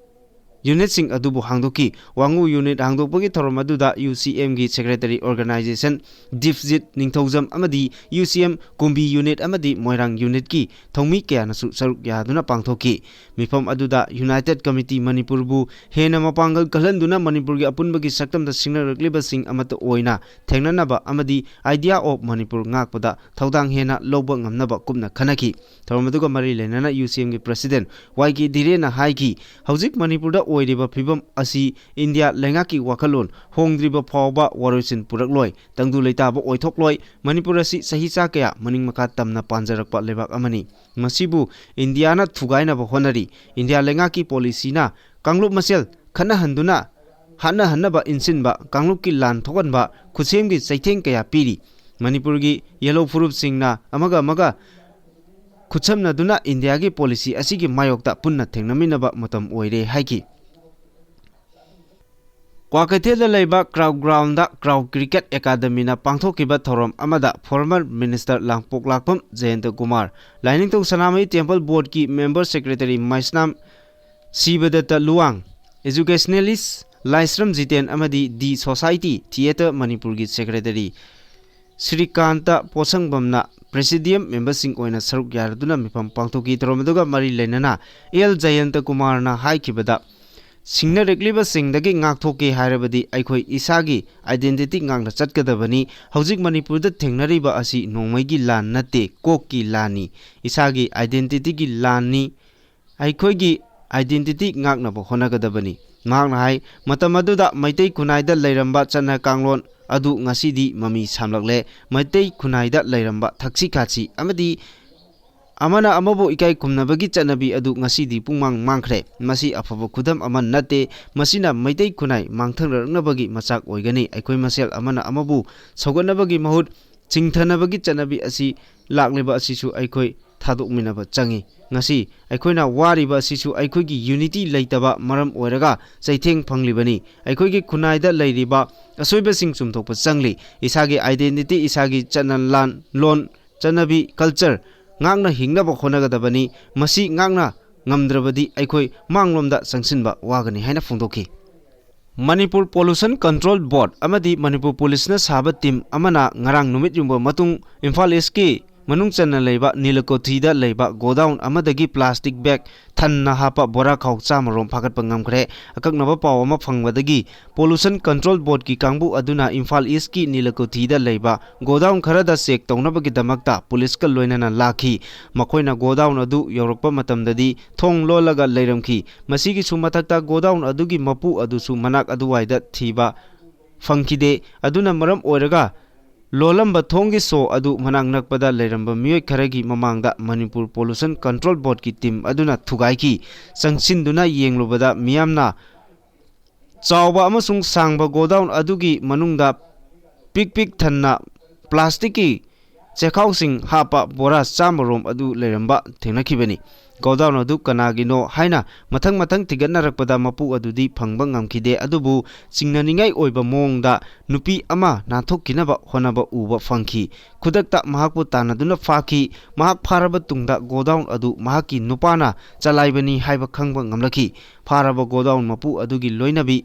unitꯁꯤꯡ ꯑꯗꯨꯕꯨ ꯍꯥꯡꯗꯣꯛꯈꯤ꯫ ꯋꯥꯉꯨ unit ꯍꯥꯡꯗꯣꯛꯄꯒꯤ ꯊꯧꯔꯝ ꯑꯗꯨꯗ ꯌꯨ ꯁꯤ ꯑꯦꯝꯒꯤ secretary organization ꯗꯤꯞꯖꯤꯠ ꯅꯤꯡꯊꯧꯖꯝ ꯑꯃꯗꯤ ꯌꯨ ꯁꯤ ꯑꯦꯝ ꯀꯨꯝꯕꯤ unit ꯑꯃꯗꯤ ꯃꯣꯏꯔꯥꯡ unitꯀꯤ ꯊꯧꯃꯤ ꯀꯌꯥꯅꯁꯨ ꯁꯔꯨꯛ ꯌꯥꯗꯨꯅ ꯄꯥꯡꯊꯣꯛꯈꯤ꯫ ꯃꯤꯐꯝ ꯑꯗꯨꯗ United Committee ꯃꯅꯤꯄꯨꯔꯕꯨ ꯍꯦꯟꯅ ꯃꯄꯥꯡꯒꯜ ꯀꯜꯍꯟꯗꯨꯅ ꯃꯅꯤꯄꯨꯔꯒꯤ ꯑꯄꯨꯟꯕꯒꯤ ꯁꯛꯇꯝꯗ ꯁꯤꯡꯅꯔꯛꯂꯤꯕꯁꯤꯡ ꯑꯃꯠꯇ ꯑꯣꯏꯅ ꯊꯦꯡꯅꯅꯕ ꯑꯃꯗꯤ Idea of ꯃꯅꯤꯄꯨꯔ ꯉꯥꯛꯄꯗ ꯊꯧꯗꯥꯡ ꯍꯦꯟꯅ ꯂꯧꯕ ꯉꯝꯅꯕ ꯀꯨꯞꯅ ꯈꯟꯅꯈꯤ꯫ ꯊꯧꯔꯝ ꯑꯗꯨꯒ ꯃꯔꯤ ꯂꯩꯅꯅ ꯌꯨ ꯁꯤ ꯑꯦꯝꯒꯤ President ꯋꯥꯏ ꯀꯦ ꯙꯤꯔꯦꯟꯅ ꯍꯥꯏꯈꯤ, ꯍꯧꯖꯤꯛ ꯃꯅꯤꯄꯨꯔꯗ ꯑꯣꯏꯔꯤꯕ ꯐꯤꯕꯝ ꯑꯁꯤ ꯏꯟꯗꯤꯌꯥ ꯂꯩꯉꯥꯛꯀꯤ ꯋꯥꯈꯜꯂꯣꯟ ꯍꯣꯡꯗ꯭ꯔꯤꯕ ꯐꯥꯎꯕ ꯋꯥꯔꯣꯏꯁꯤꯟ ꯄꯨꯔꯛꯂꯣꯏ, ꯇꯪꯗꯨ ꯂꯩꯇꯥꯕ ꯑꯣꯏꯊꯣꯛꯂꯣꯏ꯫ ꯃꯅꯤꯄꯨꯔ ꯑꯁꯤ ꯆꯍꯤ ꯆꯥ ꯀꯌꯥ ꯃꯅꯤꯡ ꯃꯈꯥ ꯇꯝꯅ ꯄꯥꯟꯖꯔꯛꯄ ꯂꯩꯕꯥꯛ ꯑꯃꯅꯤ꯫ ꯃꯁꯤꯕꯨ ꯏꯟꯗꯤꯌꯥꯅ ꯊꯨꯒꯥꯏꯅꯕ ꯍꯣꯠꯅꯔꯤ꯫ ꯏꯟꯗꯤꯌꯥ ꯂꯩꯉꯥꯛꯀꯤ policyꯅ ꯀꯥꯡꯂꯨꯞ ꯃꯁꯦꯜ ꯈꯠꯅꯍꯟꯗꯨꯅ ꯍꯥꯠꯅꯍꯟꯅꯕ ꯏꯟꯁꯤꯟꯕ, ꯀꯥꯡꯂꯨꯞꯀꯤ ꯂꯥꯟ ꯊꯣꯛꯍꯟꯕ, ꯈꯨꯠꯁꯦꯝꯒꯤ ꯆꯩꯊꯦꯡ ꯀꯌꯥ ꯄꯤꯔꯤ꯫ ꯃꯅꯤꯄꯨꯔꯒꯤ ꯌꯦꯜꯍꯧ ꯐꯨꯔꯨꯞꯁꯤꯡꯅ ꯑꯃꯒ ꯑꯃꯒ ꯈꯨꯠꯁꯝꯅꯗꯨꯅ ꯏꯟꯗꯤꯌꯥꯒꯤ policy ꯑꯁꯤꯒꯤ ꯃꯥꯌꯣꯛꯇ ꯄꯨꯟꯅ ꯊꯦꯡꯅꯃꯤꯟꯅꯕ ꯃꯇꯝ ꯑꯣꯏꯔꯦ ꯍꯥꯏꯈꯤ꯫ ꯀ꯭ꯋꯥꯀꯩꯊꯦꯜꯗ ꯂꯩꯕ ꯀ꯭ꯔꯥꯎ ꯒ꯭ꯔꯥꯎꯟꯗ ꯀ꯭ꯔꯥꯎ ꯀ꯭ꯔꯤꯀꯦꯠ ꯑꯦꯀꯥꯗꯃꯤꯅ ꯄꯥꯡꯊꯣꯛꯈꯤꯕ ꯊꯧꯔꯝ ꯑꯃꯗ former minister ꯂꯥꯡꯄꯣꯛꯂꯥꯛꯄꯝ ꯖꯌꯟꯇ ꯀꯨꯃꯥꯔ, ꯂꯥꯏꯅꯤꯡꯊꯧ ꯁꯅꯥꯃꯍꯤ temple boardꯀꯤ member secretary ꯃꯩꯁꯅꯥꯝ ꯁꯤꯕꯗꯠꯇ ꯂꯨꯋꯥꯡ, educationalist ꯂꯥꯏꯁ꯭ꯔꯝ ꯖꯤꯇꯦꯟ ꯑꯃꯗꯤ The Society Theatre ꯃꯅꯤꯄꯨꯔꯒꯤ secretary ꯁ꯭ꯔꯤꯀꯥꯟꯇ ꯄꯣꯠꯁꯪꯕꯝꯅ presidium memberꯁꯤꯡ ꯑꯣꯏꯅ ꯁꯔꯨꯛ ꯌꯥꯔꯗꯨꯅ ꯃꯤꯐꯝ ꯄꯥꯡꯊꯣꯛꯈꯤ꯫ ꯊꯧꯔꯝ ꯑꯗꯨꯒ ꯃꯔꯤ ꯂꯩꯅꯅ ꯑꯦꯜ ꯖꯌꯟꯇ ꯀꯨꯃꯥꯔꯅ ꯍꯥꯏꯈꯤꯕꯗ, ꯁꯤꯡꯅꯔꯛꯂꯤꯕꯁꯤꯡꯗꯒꯤ ꯉꯥꯛꯊꯣꯛꯀꯦ ꯍꯥꯏꯔꯕꯗꯤ ꯑꯩꯈꯣꯏ ꯏꯁꯥꯒꯤ identity ꯉꯥꯛꯅ ꯆꯠꯀꯗꯕꯅꯤ꯫ ꯍꯧꯖꯤꯛ ꯃꯅꯤꯄꯨꯔꯗ ꯊꯦꯡꯅꯔꯤꯕ ꯑꯁꯤ ꯅꯣꯡꯃꯩꯒꯤ ꯂꯥꯟ ꯅꯠꯇꯦ, ꯀꯣꯛꯀꯤ ꯂꯥꯟꯅꯤ꯫ ꯏꯁꯥꯒꯤ identityꯒꯤ ꯂꯥꯟꯅꯤ꯫ ꯑꯩꯈꯣꯏꯒꯤ identity ꯉꯥꯛꯅꯕ ꯍꯣꯠꯅꯒꯗꯕꯅꯤ꯫ ꯃꯍꯥꯛꯅ ꯍꯥꯏ, ꯃꯇꯝ ꯑꯗꯨꯗ ꯃꯩꯇꯩ ꯈꯨꯟꯅꯥꯏꯗ ꯂꯩꯔꯝꯕ ꯆꯠꯅ ꯀꯥꯡꯂꯣꯟ ꯑꯗꯨ ꯉꯁꯤꯗꯤ ꯃꯃꯤ ꯁꯥꯝꯂꯛꯂꯦ꯫ ꯃꯩꯇꯩ ꯈꯨꯟꯅꯥꯏꯗ ꯂꯩꯔꯝꯕ ꯊꯛꯁꯤ ꯈꯥꯁꯤ ꯑꯃꯗꯤ ꯑꯃꯅ ꯑꯃꯕꯨ ꯏꯀꯥꯏ ꯈꯨꯝꯅꯕꯒꯤ ꯆꯠꯅꯕꯤ ꯑꯗꯨ ꯉꯁꯤꯗꯤ ꯄꯨꯡꯃꯥꯡ ꯃꯥꯡꯈ꯭ꯔꯦ꯫ ꯃꯁꯤ ꯑꯐꯕ ꯈꯨꯗꯝ ꯑꯃ ꯅꯠꯇꯦ꯫ ꯃꯁꯤꯅ ꯃꯩꯇꯩ ꯈꯨꯟꯅꯥꯏ ꯃꯥꯡꯊꯔꯛꯅꯕꯒꯤ ꯃꯆꯥꯛ ꯑꯣꯏꯒꯅꯤ꯫ ꯑꯩꯈꯣꯏ ꯃꯁꯦꯜ ꯑꯃꯅ ꯑꯃꯕꯨ ꯁꯧꯒꯠꯅꯕꯒꯤ ꯃꯍꯨꯠ ꯆꯤꯡꯊꯅꯕꯒꯤ ꯆꯠꯅꯕꯤ ꯑꯁꯤ ꯂꯥꯛꯂꯤꯕ ꯑꯁꯤꯁꯨ ꯑꯩꯈꯣꯏ ꯊꯥꯗꯣꯛꯃꯤꯟꯅꯕ ꯆꯪꯏ꯫ ꯉꯁꯤ ꯑꯩꯈꯣꯏꯅ ꯋꯥꯔꯤꯕ ꯑꯁꯤꯁꯨ ꯑꯩꯈꯣꯏꯒꯤ unity ꯂꯩꯇꯕ ꯃꯔꯝ ꯑꯣꯏꯔꯒ ꯆꯩꯊꯦꯡ ꯐꯪꯂꯤꯕꯅꯤ꯫ ꯑꯩꯈꯣꯏꯒꯤ ꯈꯨꯟꯅꯥꯏꯗ ꯂꯩꯔꯤꯕ ꯑꯁꯣꯏꯕꯁꯤꯡ ꯆꯨꯝꯊꯣꯛꯄ ꯆꯪꯂꯤ꯫ ꯏꯁꯥꯒꯤ identity, ꯏꯁꯥꯒꯤ ꯆꯠꯅ ꯂꯥꯟ, ꯂꯣꯟ, ꯆꯠꯅꯕꯤ, culture ꯉꯥꯛꯅ ꯍꯤꯡꯅꯕ ꯍꯣꯠꯅꯒꯗꯕꯅꯤ꯫ ꯃꯁꯤ ꯉꯥꯛꯅ ꯉꯝꯗ꯭ꯔꯕꯗꯤ ꯑꯩꯈꯣꯏ ꯃꯥꯡꯂꯣꯝꯗ ꯆꯪꯁꯤꯟꯕ ꯋꯥꯒꯅꯤ ꯍꯥꯏꯅ ꯐꯣꯡꯗꯣꯛꯈꯤ꯫ ꯃꯅꯤꯄꯨꯔ Pollution Control Board ꯑꯃꯗꯤ ꯃꯅꯤꯄꯨꯔ ꯄꯨꯂꯤꯁꯅ ꯁꯥꯕ team ꯑꯃꯅ ꯉꯔꯥꯡ ꯅꯨꯃꯤꯠ ꯌꯨꯡꯕ ꯃꯇꯨꯡ ꯏꯝꯐꯥꯜ Eastꯀꯤ ꯃꯅꯨꯡ ꯆꯟꯅ ꯂꯩꯕ ꯅꯤꯂꯀꯣꯊꯤꯗ ꯂꯩꯕ godown ꯑꯃꯗꯒꯤ plastic bag ꯊꯟꯅ ꯍꯥꯞꯄ ꯕꯣꯔꯥ ꯈꯥꯎ ꯆꯥꯝꯃ ꯔꯣꯝ ꯐꯥꯒꯠꯄ ꯉꯝꯈ꯭ꯔꯦ꯫ ꯑꯀꯛꯅꯕ ꯄꯥꯎ ꯑꯃ ꯐꯪꯕꯗꯒꯤ Pollution Control Boardꯀꯤ ꯀꯥꯡꯕꯨ ꯑꯗꯨꯅ ꯏꯝꯐꯥꯜ Eastꯀꯤ ꯅꯤꯂꯀꯣꯊꯤꯗ ꯂꯩꯕ godown ꯈꯔꯗ check ꯇꯧꯅꯕꯒꯤꯗꯃꯛꯇ ꯄꯨꯂꯤꯁꯀ ꯂꯣꯏꯅꯅ ꯂꯥꯛꯈꯤ꯫ ꯃꯈꯣꯏꯅ godown ꯑꯗꯨ ꯌꯧꯔꯛꯄ ꯃꯇꯝꯗꯗꯤ ꯊꯣꯡ ꯂꯣꯜꯂꯒ ꯂꯩꯔꯝꯈꯤ꯫ ꯃꯁꯤꯒꯤꯁꯨ ꯃꯊꯛꯇ, godown ꯑꯗꯨꯒꯤ ꯃꯄꯨ ꯑꯗꯨꯁꯨ ꯃꯅꯥꯛ ꯑꯗꯨꯋꯥꯏꯗ ꯊꯤꯕ ꯐꯪꯈꯤꯗꯦ꯫ ꯑꯗꯨꯅ ꯃꯔꯝ ꯑꯣꯏꯔꯒ ꯂꯣꯜꯂꯝꯕ ꯊꯣꯡꯒꯤ ꯁꯣ ꯑꯗꯨ ꯃꯅꯥꯛ ꯅꯛꯄꯗ ꯂꯩꯔꯝꯕ ꯃꯤꯑꯣꯏ ꯈꯔꯒꯤ ꯃꯃꯥꯡꯗ ꯃꯅꯤꯄꯨꯔ Pollution Control Boardꯀꯤ team ꯑꯗꯨꯅ ꯊꯨꯒꯥꯏꯈꯤ꯫ ꯆꯪꯁꯤꯟꯗꯨꯅ ꯌꯦꯡꯂꯨꯕꯗ ꯃꯤꯌꯥꯝꯅ ꯆꯥꯎꯕ ꯑꯃꯁꯨꯡ ꯁꯥꯡꯕ godown ꯑꯗꯨꯒꯤ ꯃꯅꯨꯡꯗ ꯄꯤꯛ ꯄꯤꯛ ꯊꯟꯅ plasticꯀꯤ ꯆꯦꯈꯥꯎꯁꯤꯡ ꯍꯥꯞꯄ ꯕꯣꯔꯥ ꯆꯥꯝꯃ ꯔꯣꯝ ꯑꯗꯨ ꯂꯩꯔꯝꯕ ꯊꯦꯡꯅꯈꯤꯕꯅꯤ꯫ Godown ꯑꯗꯨ ꯀꯅꯥꯒꯤꯅꯣ ꯍꯥꯏꯅ ꯃꯊꯪ ꯃꯊꯪ ꯊꯤꯒꯠꯅꯔꯛꯄꯗ ꯃꯄꯨ ꯑꯗꯨꯗꯤ ꯐꯪꯕ ꯉꯝꯈꯤꯗꯦ, ꯑꯗꯨꯕꯨ ꯆꯤꯡꯅꯅꯤꯡꯉꯥꯏ ꯑꯣꯏꯕ ꯃꯑꯣꯡꯗ ꯅꯨꯄꯤ ꯑꯃ ꯅꯥꯟꯊꯣꯛꯈꯤꯅꯕ ꯍꯣꯠꯅꯕ ꯎꯕ ꯐꯪꯈꯤ꯫ ꯈꯨꯗꯛꯇ ꯃꯍꯥꯛꯄꯨ ꯇꯥꯟꯅꯗꯨꯅ ꯐꯥꯈꯤ꯫ ꯃꯍꯥꯛ ꯐꯥꯔꯕ ꯇꯨꯡꯗ godown ꯑꯗꯨ ꯃꯍꯥꯛꯀꯤ ꯅꯨꯄꯥꯅ ꯆꯂꯥꯏꯕꯅꯤ ꯍꯥꯏꯕ ꯈꯪꯕ ꯉꯝꯂꯛꯈꯤ꯫ ꯐꯥꯔꯕ godown ꯃꯄꯨ ꯑꯗꯨꯒꯤ ꯂꯣꯏꯅꯕꯤ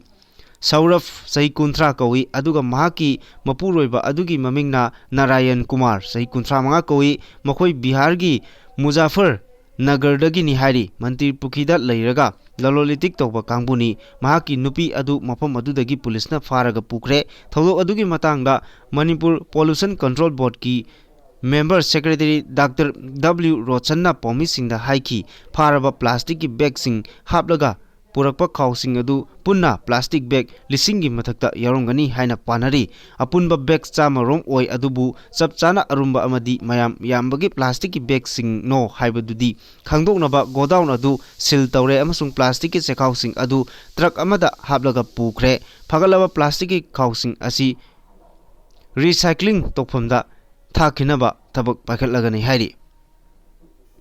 ꯁꯧꯔꯐ, ꯆꯍꯤ ꯀꯨꯟꯊ꯭ꯔꯥ ꯀꯧꯏ, ꯑꯗꯨꯒ ꯃꯍꯥꯛꯀꯤ ꯃꯄꯨꯔꯣꯏꯕ ꯑꯗꯨꯒꯤ ꯃꯃꯤꯡꯅ ꯅꯥꯔꯥꯌꯟ ꯀꯨꯃꯥꯔ, ꯆꯍꯤ ꯀꯨꯟꯊ꯭ꯔꯥ ꯃꯉꯥ ꯀꯧꯏ꯫ ꯃꯈꯣꯏ ꯕꯤꯍꯥꯔꯒꯤ ꯃꯨꯖꯥꯐꯔ ꯅꯒꯔꯗꯒꯤꯅꯤ ꯍꯥꯏꯔꯤ꯫ ꯃꯟꯇ꯭ꯔꯤ ꯄꯨꯈ꯭ꯔꯤꯗ ꯂꯩꯔꯒ ꯂꯂꯣꯟ ꯏꯇꯤꯛ ꯇꯧꯕ ꯀꯥꯡꯕꯨꯅꯤ꯫ ꯃꯍꯥꯛꯀꯤ ꯅꯨꯄꯤ ꯑꯗꯨ ꯃꯐꯝ ꯑꯗꯨꯗꯒꯤ ꯄꯨꯂꯤꯁꯅ ꯐꯥꯔꯒ ꯄꯨꯈ꯭ꯔꯦ꯫ ꯊꯧꯗꯣꯛ ꯑꯗꯨꯒꯤ ꯃꯇꯥꯡꯗ ꯃꯅꯤꯄꯨꯔ ꯄꯣꯂꯨꯁꯟ ꯀꯟꯇ꯭ꯔꯣꯜ ꯕꯣꯔꯗꯀꯤ ꯃꯦꯝꯕꯔ ꯁꯦꯀ꯭ꯔꯦꯇꯔꯤ ꯗꯥꯛꯇꯔ ꯗꯕ꯭ꯂꯤꯎ ꯔꯣꯁꯟꯅ ꯄꯥꯎꯃꯤꯁꯤꯡꯗ ꯍꯥꯏꯈꯤ, ꯐꯥꯔꯕ ꯄ꯭ꯂꯥꯁꯇꯤꯛꯀꯤ ꯕꯦꯒꯁꯤꯡ ꯍꯥꯞꯂꯒ ꯄꯨꯔꯛꯄ ꯈꯥꯎꯁꯤꯡ ꯑꯗꯨ ꯄꯨꯟꯅ ꯄ꯭ꯂꯥꯁꯇꯤꯛ ꯕꯦꯒ ꯂꯤꯁꯤꯡꯒꯤ ꯃꯊꯛꯇ ꯌꯥꯎꯔꯝꯒꯅꯤ ꯍꯥꯏꯅ ꯄꯥꯅꯔꯤ꯫ ꯑꯄꯨꯟꯕ ꯕꯦꯒ ꯆꯥꯝꯃ ꯔꯣꯝ ꯑꯣꯏ, ꯑꯗꯨꯕꯨ ꯆꯞ ꯆꯥꯅ ꯑꯔꯨꯝꯕ ꯑꯃꯗꯤ ꯃꯌꯥꯝ ꯌꯥꯝꯕꯒꯤ ꯄ꯭ꯂꯥꯁꯇꯤꯛꯀꯤ ꯕꯦꯒꯁꯤꯡꯅꯣ ꯍꯥꯏꯕꯗꯨꯗꯤ ꯈꯪꯗꯣꯛꯅꯕ ꯒꯣꯗꯥꯎꯟ ꯑꯗꯨ ꯁꯤꯜ ꯇꯧꯔꯦ ꯑꯃꯁꯨꯡ ꯄ꯭ꯂꯥꯁꯇꯤꯛꯀꯤ ꯆꯦꯈꯥꯎꯁꯤꯡ ꯑꯗꯨ ꯇ꯭ꯔꯛ ꯑꯃꯗ ꯍꯥꯞꯂꯒ ꯄꯨꯈ꯭ꯔꯦ꯫ ꯐꯒꯠꯂꯕ ꯄ꯭ꯂꯥꯁꯇꯤꯛꯀꯤ ꯈꯥꯎꯁꯤꯡ ꯑꯁꯤ ꯔꯤꯁꯥꯏꯀ꯭ꯂꯤꯡ ꯇꯧꯐꯝꯗ ꯊꯥꯈꯤꯅꯕ ꯊꯕꯛ ꯄꯥꯏꯈꯠꯂꯒꯅꯤ ꯍꯥꯏꯔꯤ꯫